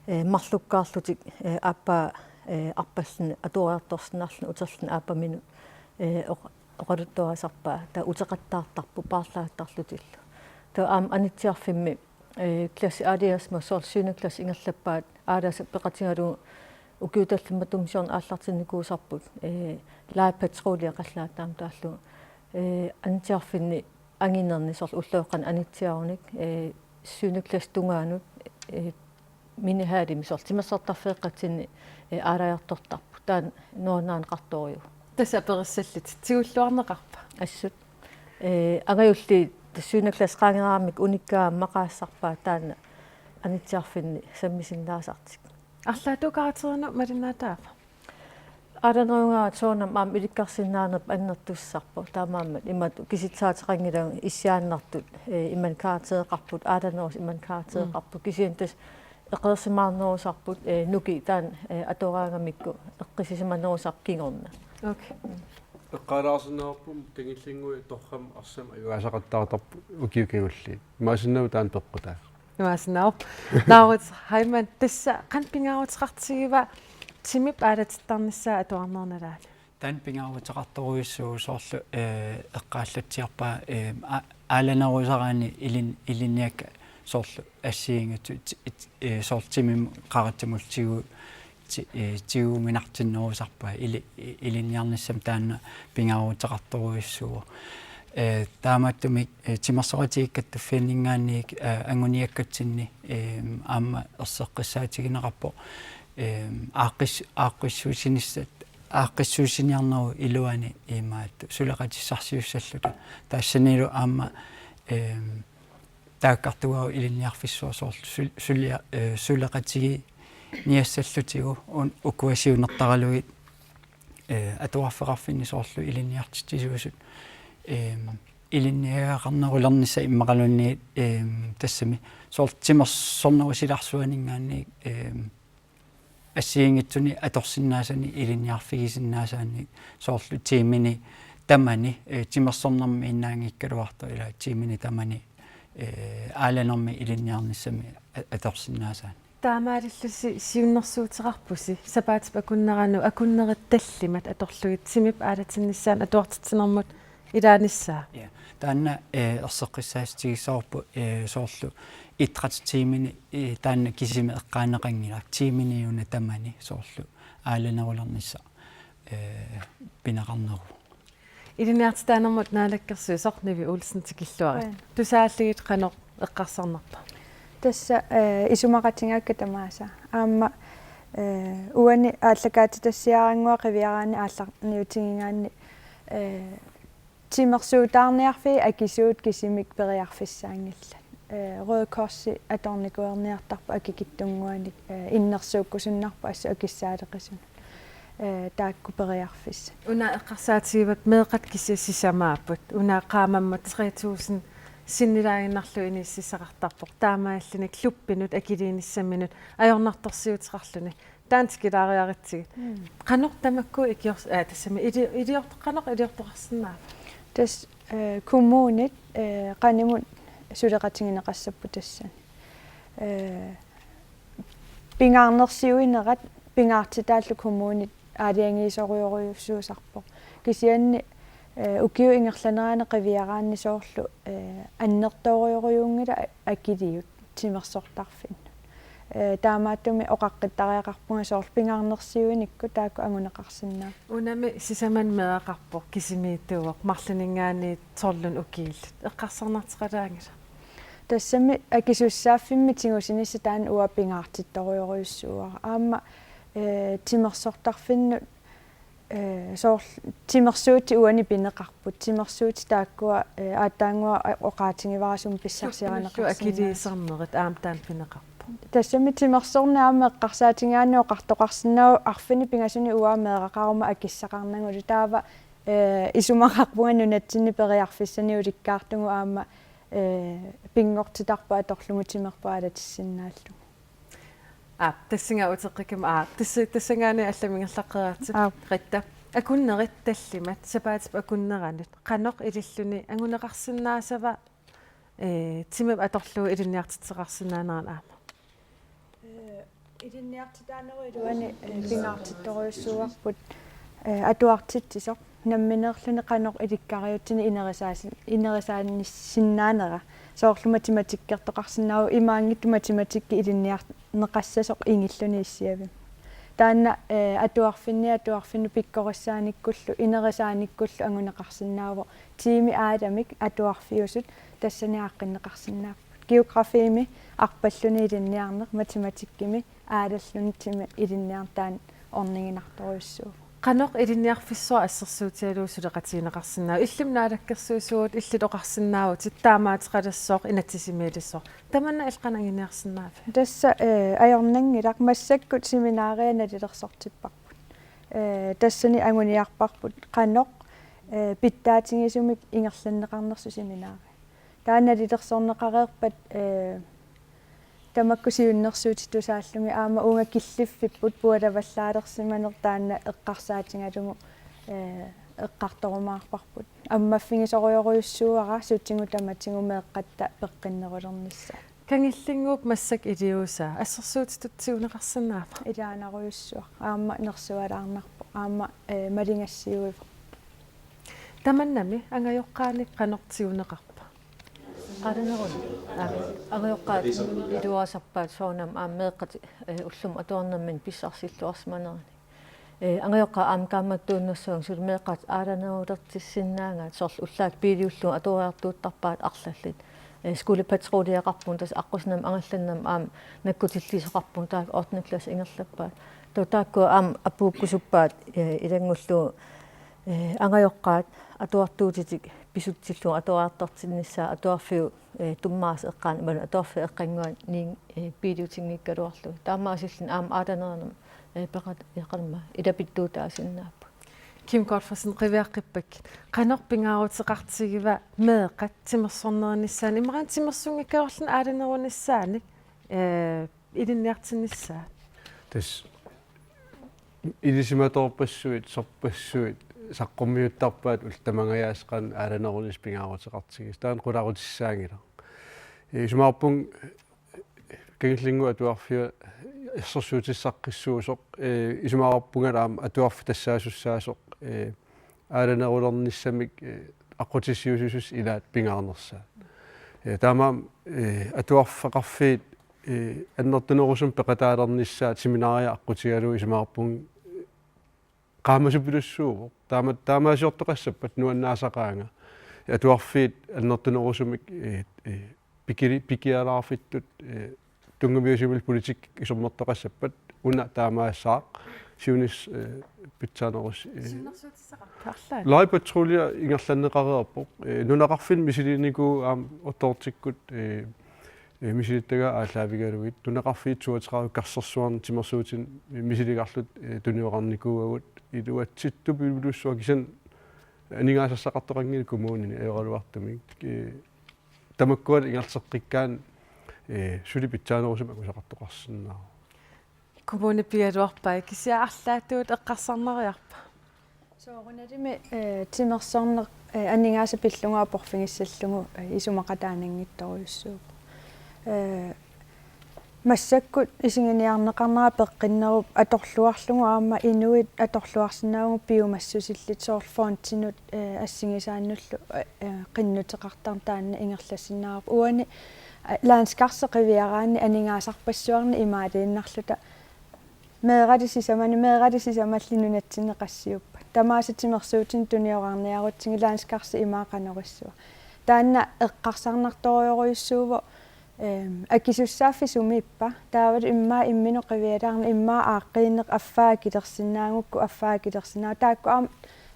eh, marlukkaarlutik, eh, aappaa, eh, arpalluni atuariartorsinnarluni uterluni aappaminut, eh, oq-, oqaluttuarisarpaat, taava uteqattaartarput paarlaattarlutillu. Taava aamma anitsiarfimmi, eh, klassit aalajangersimasut soorlu syvende klasse ingerlappaat aalasaq peqatigalugu ukiut tallimat tumisiorneq aallartinnikuusarput, eh, legepatrulje qallunaatut aamma taallugu, eh, anitsiarfinni anginerni soorlu ulloqeqqani anitsiarunik, eh, syvende klassip tungaanut, eh, minihallimi soorlu timersortarfeeqqatsinni, eh, aalajartortarput. Taanna nuannaaneqartorujuuvoq. Tassa aperissallutit tigulluarneqarpa? Assut. Eh, angajulliit tassa syvende klasse qaangeraammik unikkaat maqaassarpaat taanna anitsiarfinni sammisinnaasartik. Arlaatigut karakterinik malinnaataava? Aalanerugaat soorunami aamma ilikkarsinnaanerput annertussarpoq. Taamaammat imatut kisitsisaateqanngilagut issiaannartut, eh, imannak karaktereqarput, aalanerusoq imannak karaktereqarpoq. Mm. Kisianni tassa eqeersimaarnerusarput, eh, nuki taanna, eh, atoraangamikku eqqissisimanerusarpoq kingorna. Okay. Eqqaalaarsinnaavarput kingullinnguit torrammut arsamik ajugaasaqattaartarput ukiut kingulliit. Imaassinnaavoq taanna peqqutaa. Imaassinnaavoq. Laurits Heilmann, tassa qanoq pingaaruteqartigiva timip aalatittarnissaa atuarnerup nalaani? Taanna pingaaruteqartorujussuuvoq soorlu, eh, eqqaallatsiarpaa, eh, a-, aalanerusaraanni ilin-, ilinniakkat soorlu assigiinngitsut, eh, soorlu timimut qaratsimullu tigu-, ti-, eh, tiguminartinnerusarpaat ili-, i-, ilinniarnissamut taanna pingaaruteqartorujussuuvoq. Eh, taamaattumik, eh, Timersoqatigiit Kattuffeerninngaanniit, eh, anguniakkatsinni, eh, aamma erseqqissaatigineqarpoq, eh, aaqqis-, aaqqissuussinissat, aaqqissuussiniarnerup iluani imaattoq suleqatissarsiussalluta. Tassanilu aamma, eh, taakkartugaavoq ilinniarfissuaq soorlu sul-, sulia-, eh, suleqatigiinniassallutigu un-, ukua siunertaralugit, eh, atuarfeqarfinni soorlu ilinniartitsisuusut, ehm, ilinniagaqarnerulernissaq immaqaluunniit, ehm, tassami soorlu timersornerup silarsuaninngaanniit, ehm, assigiinngitsunik atorsinnaasanik ilinniarfigisinnaasaannik soorlu tiimini tamani, eh, timersornermiinnaanngikkaluartoq ila tiimini tamani, eh, aalanermik ilinniarnissamik a-, atorsinnaasaannik. Taamaalillusi siunnersuuteqarpusi sapaatip akunneranut akunnerit tallimat atorlugit timip aalatinnissaanut atuartitsinermut ilaanissaa. Ja. Taanna, eh, erseqqissaatigisaarpoq, eh, soorlu idrætstiimini, eh, taanna kisimi eqqaaneqanngilaq, tiiminiuna tamani soorlu aalanerulernissaq, eh, pineqarneruvoq. Ilinniartitaanermut naalakkersuisoq Nivi Olsen tikilluarit. Qujan. Tusaallugit qanoq eqqarsarnarpa? Tassa, eh, isumaqatigaakka tamaasa. Aamma, eh, uani aallakaatitassiaraannguaq qiviaraanni aallarniutigigaanni, eh, timersuutaarniarfiit akisuut kisimik periarfissaanngillat. Eh, Røde Korsi atornikuerniartarpoq akikitsunnguanik, eh, innersuukkusunnarpoq assut akissaaleqisunut. Eh, taakku periarfissat. Una eqqarsaatigivat meeqqat kisiat sisamaapput. Una qaammammut tre tusind sinnilaaginnarlugu inississaqartarpoq. Taamaalilluni klubbinut akiliinissaminut ajornartorsiuteqarluni. Taanna tikilaariaritsigit. Mm. Qanoq tamakku ikiors-, aa, tassami ili-, iliort-, qanoq iliortoqarsinnaava? Tassa, eh, kommunit, eh, qanimut suleqatigineqassapput tassani. Eh, pingaarnersiuinerat pingaartitaallu kommunit aalajangiisorujorujussuusarpoq. Kisianni, eh, ukiup ingerlanerani qiviaraanni soorlu, eh, annertoorujorujunngilaq akiliut timersortarfinnut. Eh, taamaattumik oqaqqittariaqarpunga soorlu pingaarnersiuinikkut taakku anguneqarsinnaapput. Unami sisamanik meeraqarpoq kisimiittuuvoq marlunninngaanniit tolvit ukiullit. Eqqarsarnarteqalaanngilaq. Tassami akisussaaffimmi tigusinissaq taanna uanga pingaartittorujorujussuuara. Aamma, eh, timersortarfinnut, eh, soorlu timersuutit uani pineqarput. Timersuutit taakkua, eh, aatsaannguaq oqaatigivara sumut pissarsiarineqarsinnaasut. Akiliisarnerit aamma taanna pineqarpoq. Tassami timersorneq aamma eqqarsaatigigaanni oqartoqarsinnaavoq arfineq-pingasunut uanga meeraqaruma akissaqarnagulu. Taava, eh, isumaqarpunga nunatsinni periarfissanik ulikkaartugut aamma, eh, pinngortitarpoq atorlugu timerput aalatissinnaalluni. Aap, tassunga uteqqikkama, aap, tassa-, tassanngaanniit allamik ingerlaqqeriartigu. Aap. Ritta. Akunnerit tallimat, sapaatip akunneranut. Qanoq ililluni anguneqarsinnaasava, eh, timip atorlugu ilinniartitseqarsinnaanerani aamma? Eh, ilinniartitaanerup iluani, eh, pingaartittorujussuuarput, eh, atuartitsisoq nammineerluni qanoq ilikkariutsinni inerisaasi-, inerisaanissinnaanera. Soorlu matematikkertoqarsinnaavoq, imaanngitsoq matematikki ilinniarneqassasoq ingilluni issiavimmi. Taanna, eh, atuarfinni atuarfinnut pikkorissaanikkullu, inerisaanikkullu anguneqarsinnaavoq. Tiimi aalamik atuarfiusut tassani aaqqinneqarsinnaapput. Geografiimi arpalluni ilinniarneq, matematikkimi aalalluni timi ilinniarneq taanna orniginartorujussuuvoq. Qanoq ilinniarfissuaq assersuutigalugu suleqatigineqarsinnaava? Illimmi naalakkersuisuuvutit, illit oqarsinnaavutit taamaateqalassaaq inatsisimiilissaaq. Tamanna illit qanoq anguniarsinnaaviuk? Tassa, eh, ajornanngilaq, massakkut seminaria nalilersortipparput. Eh, tassani anguniarparput qanoq, eh, pitsaatigisumik ingerlanneqarnersoq seminaria. Taanna nalilersorneqareerpat, eh, tamakku siunnersuutit tusaallugit aamma uunga killiffipput pualavallaalersimaneq taanna eqqarsaatigalugu, eh, eqqartorumaarparput. Ammaffigisorujorujussuuara sutigut tamatigut meeqqatta peqqinnerulernissaat. Kangillinnguup massakkut iliuusaa assersuutitut tiguneqarsinnaava? Ilaanarujussuaq. Aamma nersualaarnarpoq. Aamma, eh, maligassiuivoq. Tamannami angajoqqaanik qanoq tiguneqarpa? Aalaneruneq. Aa, angajoqqaat iluarisarpaat soorunami aamma meeqqat, eh, ullumi atuarnerminni pissarsilluarsimanerini. Eh, angajoqqaat aamma kaammattuinnassavakka suli meeqqat aalanerulertissinnaagaat, soorlu ullaat biiliullugu atuariartuuttarpaat arlallit. Eh, skolepatruljeqarpunga tassa aqqusinermi angallannermi aamma nakkutilliisoqarpunga taakku ottende klasse ingerlappaat. Taava taakku aamma apuukkusuppaat, eh, ilanngullugu, eh, angajoqqaat atuartuutitik pisutsillugu atuariartortinnissaat atuarfiup, eh, tummaarsup eqqaani imaluunniit atuarfiup eqqannguani, eh, biiliutinngikkaluarlugit. Taamaasilluni aamma aalanerunermi, eh, peqat-, eqqarma ilapittuutaasinnaapput. Kim Godtfredsen, qiviaqqippakkit. Qanoq pingaaruteqartigiva meeqqat timersornerinnissaannik, imaluunniit timersunngikkaluarluni aalanerunissaannik, eh, ilinniartinnissaat? Tassa ilisimatoorpassuit, sorpassuit saqqummiuttarpaat ullut tamangajaasa qanoq aalanerunissaq pingaaruteqartigisoq. Taanna qularutissaanngilaq. Isumaqarpunga Kangillinnguup Atuarfia assersuutissaqqissuusoq, eh, isumaqarpunga aamma atuarfik tassaasussaasoq, eh, aalanerulernissamik, eh, aqqutissiuusisussat ilaat pingaarnersaat. Eh, taamaammat, eh, atuarfeqarfiit, eh, annertunerusumik peqataalernissaat seminaria aqqutigalugu isumaqarpunga, eh, qaamasupilussuuvoq. Taama-, taamaasiortoqassappat nuannaasaqaanga. Atuarfiit annertunerusumik, eh, eh, pikili-, pikialaarfittut, eh, tunngamiusumillu politikkikkut isummertoqassappat una taamaassaaq siunis-, eh, pitsaanerus-, eh, Siunnersuutissaqarpa? Arlaat. Leje Patrulje ingerlanneqareerpoq. Eh, nunaqarfinni misiliinikuuvugut aamma ottoortikkut, eh, eh, misilittagai aallaavigalugit. Nunaqarfiit toogtredive karsersuarni timersuutini misiligarlutik, eh, tunineqarnikuuagut. Iluatsittupilussuaq kisianni aningaasassaqartoqanngilaq kommunini ajoraluartumik. Eh, tamakkualu ingerlateqqikkaanni, eh, suli pitsaanerusumik angusaqartoqarsinnaavoq. Kommuni pigaluarpai, kisianni arlaatigut eqqarsarnariarpa? Soorunalimi, eh, timersorneq, eh, aningaasat pillugu aporfigissallugu, eh, isumaqataananngitsorujussuuvoq. Eh, massakkut isiginiarneqarnera peqqinnerup atorluarlugu aamma inuit atorluarsinnaavagut piumassusillit soorlu fondinut, eh, assigisaannullu, eh, eh, qinnuteqartarneq taanna ingerlassinnaavarput. Uani, eh, landskarsi qiviaraanni aningaasarpassuarnik imaaliinnarluta meeralik sisamani, meeralik sisamalli nunatsinni qassiuppat. Tamaasa timersuutini tuniorarniarutsigit landskarsi imaa qanorissua. Taanna eqqarsarnartorujorujussuuvoq, ehm, akisussaaffik sumiippa. Taavalu immaqa imminut qivialaarneq, immaqa aaqqiineq affaa akilersinnaagukku, affaa akilersinnaa-. Taakku aamma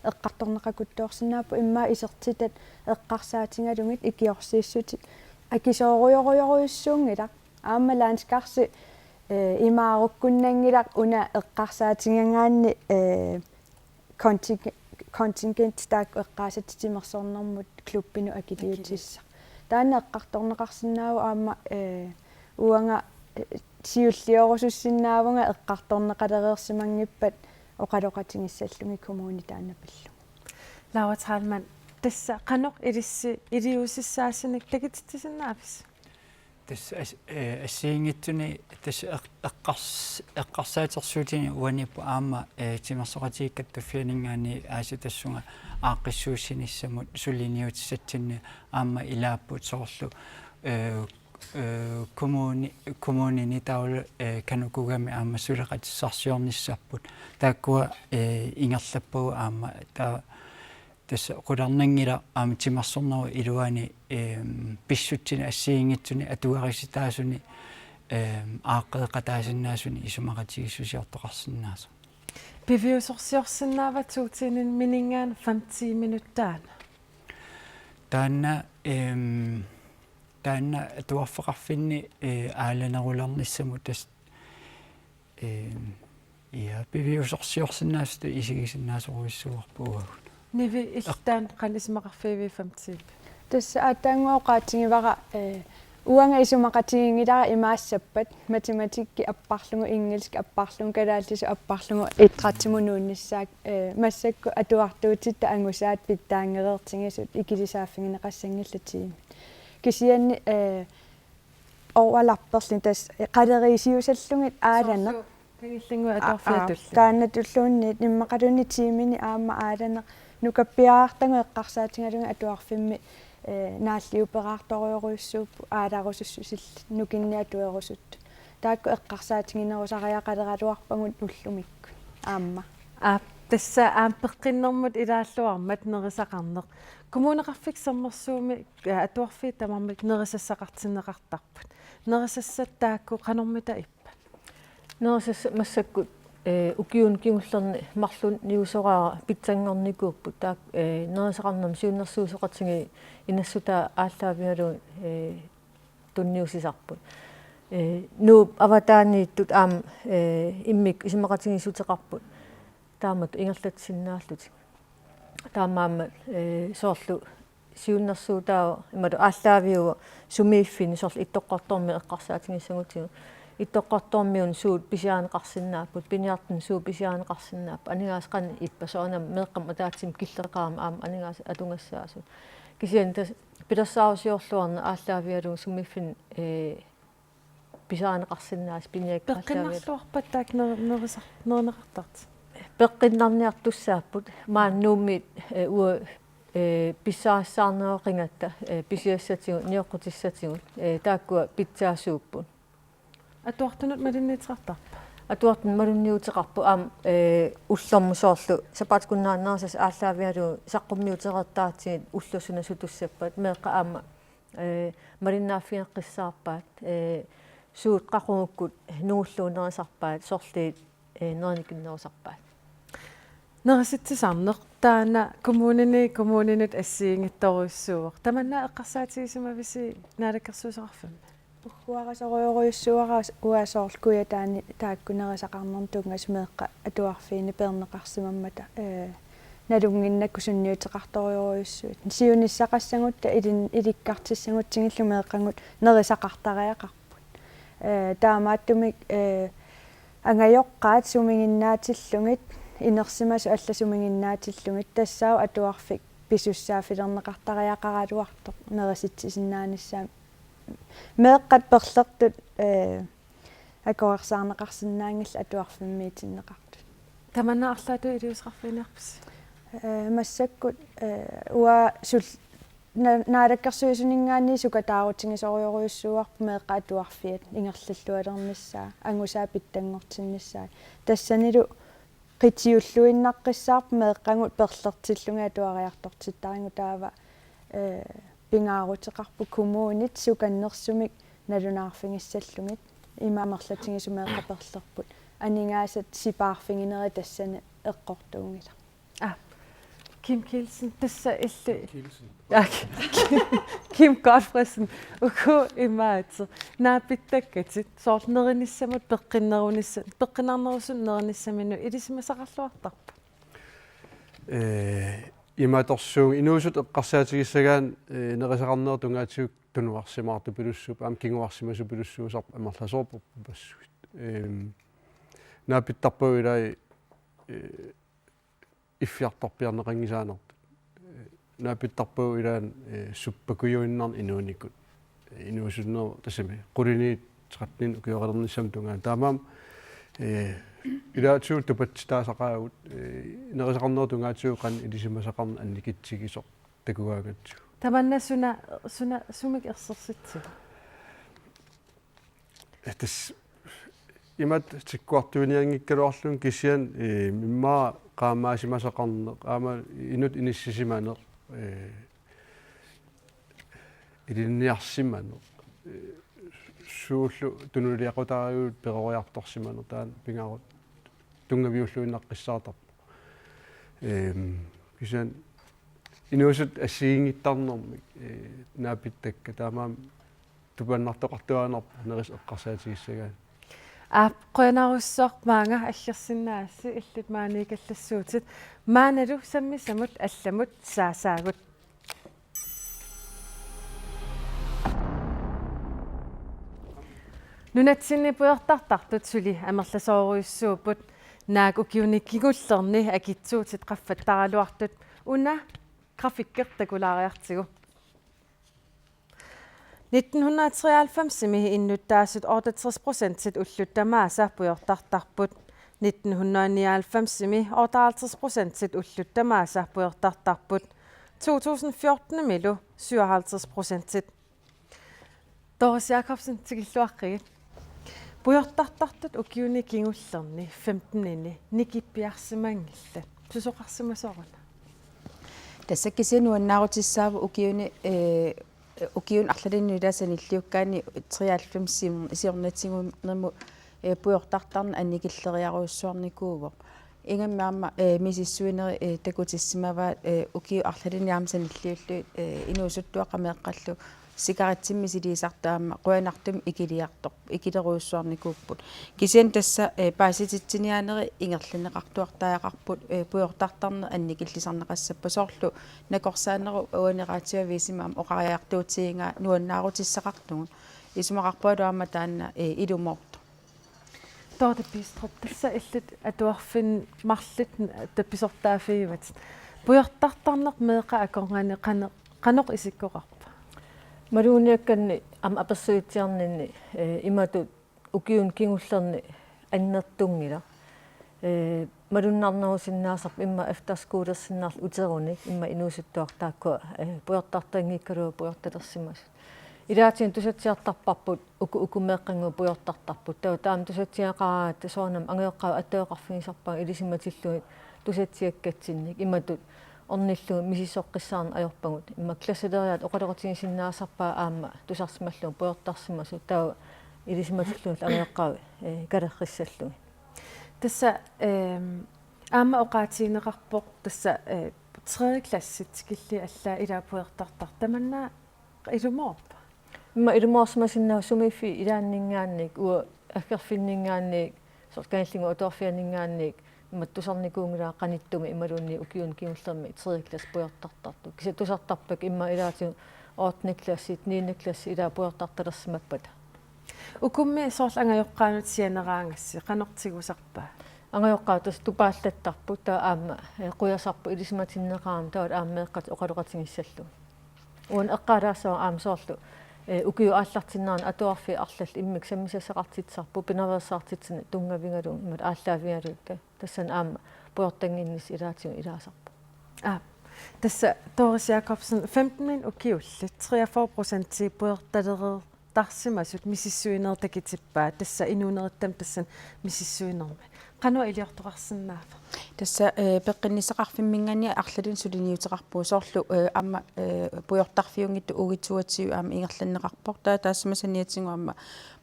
eqqartorneqakutsoorsinnaapput, immaqa isertitat eqqarsaatigalugit ikiorsiissutit. Akisoorujorujorujussuunngilaq. Aamma landskarsi, eh, imaarukkunnanngilaq una eqqarsaatigagaanni, eh, conting-, contingent taakku eqqaasatit timersornermut klubbinut akiliutissaq. Taanna eqqartorneqarsinnaavoq aamma, eh, uanga, eh, siulliorusussinnaavunga eqqartorneqalereersimanngippat oqaloqatigissallugit kommuni taanna pillugu. Laura Threlmann, tassa qanoq ilissi iliuusissaasinik takutitsisinnaavisi? Tassa as-, eh, assigiinngitsuni tassa eq-, eqqars-, eqqarsaatersuutini uaniippoq aamma, eh, timersoqatigiit kattuffianinngaanniit aasiit tassunga aaqqissuussinissamut suliniutissatsinni aamma ilaapput soorlu, eh, eh, kommuni-, kommunini taavalu, eh, KANUKOGA-mi aamma suleqatissarsiornissapput. Taakkua, eh, ingerlappagut aamma ta-, tassa qularnanngilaq aamma timersornerup iluani, ehm, pissutsini assigiinngitsuni atugarisitaasuni, ehm, aaqqeeqataasinnaasuni isumaqatigiissusiortoqarsinnaasoq. Piviusorsiorsinnaavat to tiimit mininngaanniit fem tiiminut taanna? Taanna, ehm, taanna atuarfeqarfinni, eh, aalanerulernissamut tassa, ehm, ja, piviusorsiorsinnaasutut isigisinnaasorujussuuarput uagut. Nivi, illit taanna qanoq isumaqarfigiviuk fem tiimit? Tassa aatsaannguaq oqaatigivara, eh, uanga isumaqatiginngilara imaassappat, matematikki apparlugu, engelsk apparlugu, kalaallisut apparlugu, idrætsimut nuunnissaat, eh, massakkut atuartuutitta angusaat pitsaanngereertigisut ikilisaaffiginiassanngillat tiimit. Kisianni, eh, overlapperluni tassa qaleriisiusallugit aalaneq. Soorlu Kangillinnguit Aa, aa, atuarfiatulli. Taannatulluunniit immaqaluunniit tiimini aamma aalaneq nukappiarartagut eqqarsaatigalugit atuarfimmi, eh, naalliupperaartorujorujussuupput aalarusussusillit nukinnik atuerusuttut. Taakku eqqarsaatiginerusariaqaleraluarpagut ullumikkut aamma. Aap, tassa aamma peqqinnermut ilaalluarmat nerisaqarneq. Kommuneqarfik Sermersuumi, eh, atuarfiit tamarmik nerisassaqartinneqartarput. Nerisassat taakku qanormita ippat? Nerisassat massakkut, eh, ukiuni kingullerni marlunniusoraara pitsanngornikuupput. Taak-, eh, nerisaqarnermut siunnersuisoqatigiit inassutaa aallaavigalugu, eh, tunniussisarput. Eh, Nuup avataaniittut aamma, eh, immikkut isumaqatigiissuteqarput taamatut ingerlatsinnaallutik. Taamaammat, eh, soorlu siunnersuutaavoq imaluunniit aallaaviuvoq sumiiffinni soorlu Ittoqqortoormiut eqqarsaatigissagutsigu. Ittoqqortoormiunut suut pisiarineqarsinnaapput, piniartunut suut pisiarineqarsinnaapput, aningaasat qanoq ippat, soorunami meeqqamut ataatsimut killeqarami aamma aningaasat atugassaasut. Kisianni tassa pilersaarusiorluarneq aallaavigalugu sumiiffinni, eh, pisiarineqarsinnaasut piniakkat aallaavigalugu. Peqqinnarluarpat taakku ner-, nerisar-, nerineqartartut? Peqqinnarniartussaapput maani Nuummi, eh, uagut, eh, pissarissaarneruqingatta, eh, pisiassatigut, nioqqutissatigut, eh, taakkua pitsaasuupput. Atuartunut malinneeteqartarpa? Atuartut malunniuteqarput aamma, eh, ullormut soorlu sapaatip-akunneri aallaavigalugu saqqummiutereertartigit ulloq suna sutussappat meeqqat aamma, eh, malinnaaffigeqqissaarpaat, eh, suut qaqugukkut nungullugu nerisarpaat, sorliit, eh, nerinikinnerusarpaat. Nerisitsisarneq taanna kommunini kommuninut assigiinngitsorujussuuvoq. Tamanna eqqarsaatigisimavisi Naalakkersuisoqarfimmi? Ugguarasorujorujussuuara uanga soorlu Kujataani taakku nerisaqarnermut tunngasut meeqqat atuarfiini peerneqarsimammata, eh, nalunnginnakku sunniuteqartorujorujussuit. Siunissaqassagutta ilin-, ilikkartissagutsigillu meeqqagut nerisaqartariaqarput. Eh, taamaattumik, eh, angajoqqaat sumiginnaatillugit, inersimasut allat sumiginnaatillugit, tassaavoq atuarfik pisussaaffilerneqartariaqaraluartoq nerisitsisinnaanissaanut. Meeqqat perlertut, eh, akuersaarneqarsinnaanngillat atuarfimmiitinneqartut. Tamanna arlaatigut iliuuseqarfiginiarpisi? Eh, massakkut, eh, uanga sul-, na-, naalakkersuisuninngaanniit sukataarutigisorujorujussuuarput meeqqat atuarfiat ingerlallualernissaat, angusaat pitsanngortinnissaat. Tassanilu qitiulluinnaqqissaarpoq meeqqagut perlertillugit atuariartortittarigut, taava, eh, pingaaruteqarpoq kommunit sukannersumik nalunaarfigissallugit. Ima amerlatigisut meeqqat perlerput. Aningaasat sipaarfiginerit tassani eqqortuunngilaq. Ah, Kim Kielsen, tassa illit. Kielsen. Ja, Kim Godtfredsen, uku imaattoq. Naapittakkatit, soorlu nerinissamut peqqinnerunissa-, peqqinnarnerusunut nerinissaminut ilisimasaqarluartarpa? Eh, imaattorsuugut inuusuttut eqqarsaatigissagaanni, eh, nerisaqarnerup tungaatigut tunuarsimaartupilussuupput, aamma kinguarsimasupilussuusarput amerlasoorpassuit. Ehm, naapittarpagut ilaat, eh, iffiartorpiarneqanngisaannartut. Eh, naapittarpagut ilaanni, eh, suppakujuinnarnik inuunikut. Eh, inuusuttunerup tassami quliniit tretten ukioqalernissamut tungaanut. Taamaammat, eh, ilaatigut tupatsitaasaqaagut, eh, nerisaqarnerup tungaatigut qanoq ilisimasaqarneq annikitsigisoq takugaangatsigu. Tamanna suna, suna, sumik ersersitsiva? Eh, tassa imatut tikkuartuinianngikkaluarluni kisianni, eh, immaqa qaamaasimasaqarneq, aamma inuttut inissisimaneq, eh, ilinniarsimaneq, eh, suullu tunuliaqutariit peroriartorsimaneq taanna pingaarut tunngaviulluinnaqqissaartarpoq. Ehm, kisianni inuusuttut assigiinngittarnermik, eh, naapittakkat taamaammat tupannartoqartuaannarpoq nerisat eqqarsaatigissagaanni. Aap, qujanarsuaq maanga aggersinnaasasi, illit maaniikkallassuutit. Maannalu sammisamut allamut saasaagut. Nunatsinni pujortartartut suli amerlasoorujussuupput. Naak ukiuni kingullerni akitsuutit qaffattaraluartut, una grafikki takulaariartigu. Nitten hundrede og treoghalvfemsimi innuttaasut otteogtres procentit ullut tamaasa pujortartarput. Nitten hundrede og nioghalvfemsimi otteoghalvtreds procentit ullut tamaasa pujortartarput. To tusind fjortenimilu syvoghalvtreds procentit. Doris Jakobsen, tikilluaqqigit. Pujortartartut ukiuni kingullerni femtenini nikippiarsimanngillat. Susoqarsimasoq una? Tassa kisianni nuannaarutissaavoq ukiuni, eh, ukiuni arlalinni ila sanilliukkaanni treoghalvfems sior-, siornatigut, eh, pujortartarneq annikilleriarujussuarnikuuvoq. Ingammik aamma, eh, misissuinerit, eh, takutissimavaat, eh, ukiut arlalinni aamma sanilliullugit, eh, inuusuttuaqqat meeqqallu sigaretsimik misiliisartut aamma qujanartumik ikiliartor-, ikilerujussuarnikuupput. Kisianni tassa, eh, paasititsiniaanerit ingerlanneqartuartariaqarput, eh, pujortartarneq annikillisarneqassappat, soorlu nakorsaanerup uani radioavisimi aamma oqariartuutigigaa nuannaarutissaqartugut. Isumaqarpungalu aamma taanna, eh, ilumoortoq. Dorthe Bidstrup, tassa illit atuarfinnut marluk tapisortaaffigivatit. Pujortartarneq meeqqat akornanni qanoq, qanoq isikkoqarpa? Maluginiakkanni aamma apersuitsiarninni, eh, imatut ukiuni kingullerni annertunngilaq. Eh, malunnarnerusinnaasarpoq immaqa efterskolersinnaallutik uterunik, immaqa inuusuttuaqqat taakkua, eh, pujortartanngikkaluarlutik pujortalersimasut. Ilaatigut tusatsiartarparput uku uku meeqqannguit pujortartarput. Taava taama tusatsiaqaraangat soorunami angajoqqaavit attaveqarfigisarpagut ilisimatillugit tusatsiakkatsinnik imatut ornillugit misissoqqissaarneq ajorpagut. Immaqa klasseleriaat oqaloqatigisinnaasarpaat aamma tusarsimallugu pujortarsimasut taava ilisimatillugit angajoqqaavit, eh, kalerrissallugit. Tassa, ehm, aamma oqaatigineqarpoq tassa, eh, tredje klassit tikillugu allaat ilaat pujortartartut tamanna ilumoorpa? Immaqa ilumoorsimasinnaavoq sumiiffiit ilaanninngaanniit, uagut aggerfinninngaanniit, soorlu Kangerlunnguup Atuarfianinngaanniit, immaqa tusarnikuunngilara qanittumi imaluunniit ukiuni kingullermi tredje klasse pujortartartut. Kisianni tusartarpakka immaqa ilaatigut ottende klassit, niende klassit ilaat pujortartalersimappata. Ukummi soorlu angajoqqaanut sianeraangassi, qanoq tigusarpa? Angajoqqaat tassa tupaallattarput, taava aamma, eh, qujasarput ilisimatinneqarami, taava aamma meeqqatik oqaloqatigissallugit. Uani eqqaalaassavara aamma soorlu, eh, ukiup aallartinnerani atuarfiit arlallit immikkut sammisassaqartitsisarput, pinaveersaartitsineq tunngavigalugu, imatut aallaavigalugu, tassani aamma pujortannginnissaq ilaatigut ilaasarpoq. Aa, tassa Doris Jakobsen, femten ukiullit treogfyrre procenti pujortalereer- tarsimasut misissuinerit takutippaat, tassa inuunerittami tassani misissuinermi. Qanoq iliortoqarsinnaava? Tassa, eh, peqqinnissaqarfimminngaanniit arlalinnik suliniuteqarpugut soorlu, eh, aamma, eh, pujortarfiunngitsut U toogtyve aamma ingerlanneqarpoq. Taava taassuma saniatigut aamma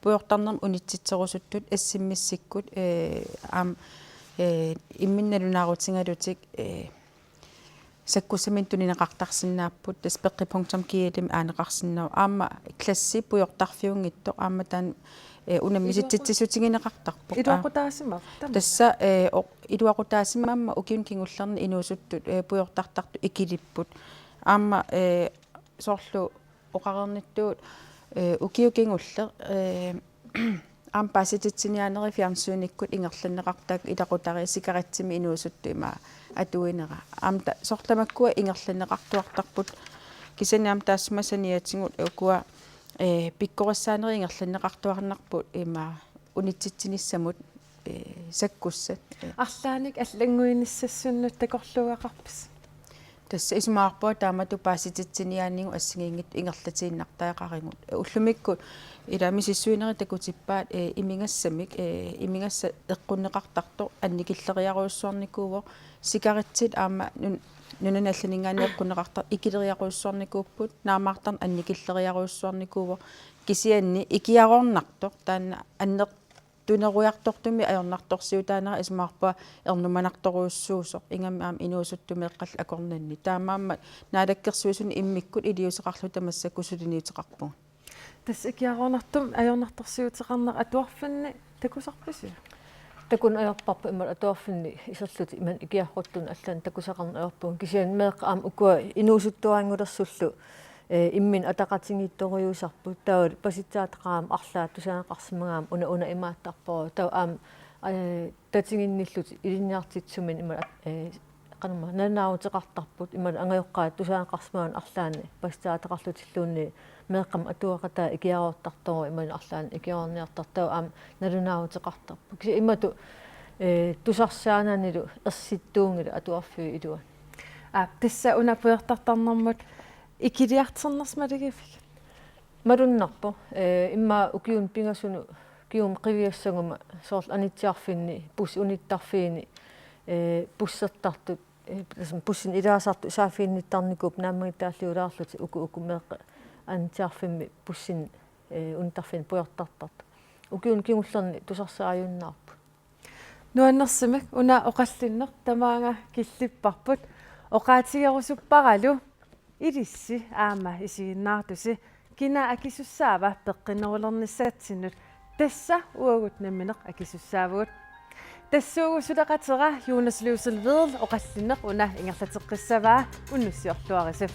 pujortarnermut unitsitserusuttut S M S-ikkut, eh, aamma, eh, imminnut nalunaarutigalutik, eh, sakkussaminnik tunineqartarsinnaapput, tassa peqqi punktum G L-imi aaneqarsinnaavoq. Aamma klassi pujortarfiunngitsoq, aamma taanna, eh, una misitsitsissutigineqartarpoq. Aa. Iluaqutaasimava tamanna? Tassa, eh, oq-, iluaqutaasimammat ukiuni kingullerni inuusuttut, eh, pujortartartut ikilipput. Aamma, eh, soorlu oqareernittut, eh, ukioq kingulleq, eh, aamma paasititsiniaanerit fjernsynikkut ingerlanneqartarput, ilaqutariit, sigaretsimik inuusuttut ima atuinera. Aamma ta-, soorlu tamakkua ingerlanneqartuartarput. Kisianni aamma taassuma saniatigut ukua, eh, pikkorissaanerit ingerlanneqartuarnarput ima unitsitsinissamut, eh, sakkussat. Eh. Arlaannik allannguinissassunnut takorluugaqarpisi? Tassa isumaqarpunga taamatut paasititsiniaanigut assigiinngitsut ingerlatiinnartariaqarigut. Ullumikkut ila misissuinerit takutippaat, eh, imigassamik, eh, imigassaq eqqunneqartartoq annikilleriarujussuarnikuuvoq. Sigaretsit aamma nun-, nunanit allaninngaanniit eqqunneqartartut ikileriarujussuarnikuupput. Naammaartarneq annikilleriarujussuarnikuuvoq. Kisianni ikiaroornartoq taanna anner-, tunerujartortumik ajornartorsiutaanera isumaqarpunga ernumanartorujussuusoq, ingammik aamma inuusuttut meeqqallu akornanni. Taamaammat Naalakkersuisuni immikkut iliuuseqarluta massakkut suliniuteqarpugut. Tassa ikiaroornartumik ajornartorsiuteqarneq atuarfinni takusarpisiuk? Takuneq ajorparput, imaluunniit atuarfinni iserlutik imannak ikiartortunut allanik takusaqarneq ajorpugut. Kisianni meeqqat aamma ukua inuusuttuaanngulersullu, eh, imminnut ataqatigiittorujussuusarput, taava pasitsaataqaaq aamma arlaat tusagaqarsimagaangama una una imaattarpoq, taava aamma, eh, tatiginnillutik ilinniartitsisuminnik imaluunniit, eh, qanormaa, nalunaaruteqartarput, imaluunniit angajoqqaat tusagaqarsimagaanni arlaanni pasitsaataqarlutilluunniit meeqqamut atuaqataa ikiaroortartoq, imaluunniit arlaannik ikiaroorniartartoq, taava aamma nalunaaruteqartarput. Kisianni imatut, eh, tusarsaananilu ersittuunngilaq atuarfiup iluani. Aa, tassa una pujortartarnermut ikiliartornersi malugiviuk? Malunnarpoq, eh, immaqa ukiuni pingasuni, ukiuni qiviassaguma soorlu Anitsiarfinni, bussit unittarfiini, eh, bussertartut, eh, tassami bussinik ilaasartut saaffiginnittarnikuupput naammagittaalliulaarlutik uku uku meeqqat Anitsiarfimmi bussinik, eh, unittarfiini pujortartartut. Ukiuni kingullerni tusarsaajunnaarput. Nuannersumik una oqallinneq tamaanga killipparput, oqaatigerusupparalu ilissi aamma isiginnaartusi kina akisussaava peqqinnerulernissatsinnut, tassa uagut nammineq akisussaavugut. Tassuugu suleqatera Jonas Løvsel Vedel oqallinneq una ingerlateqqissavaa, unnussiorluarisi.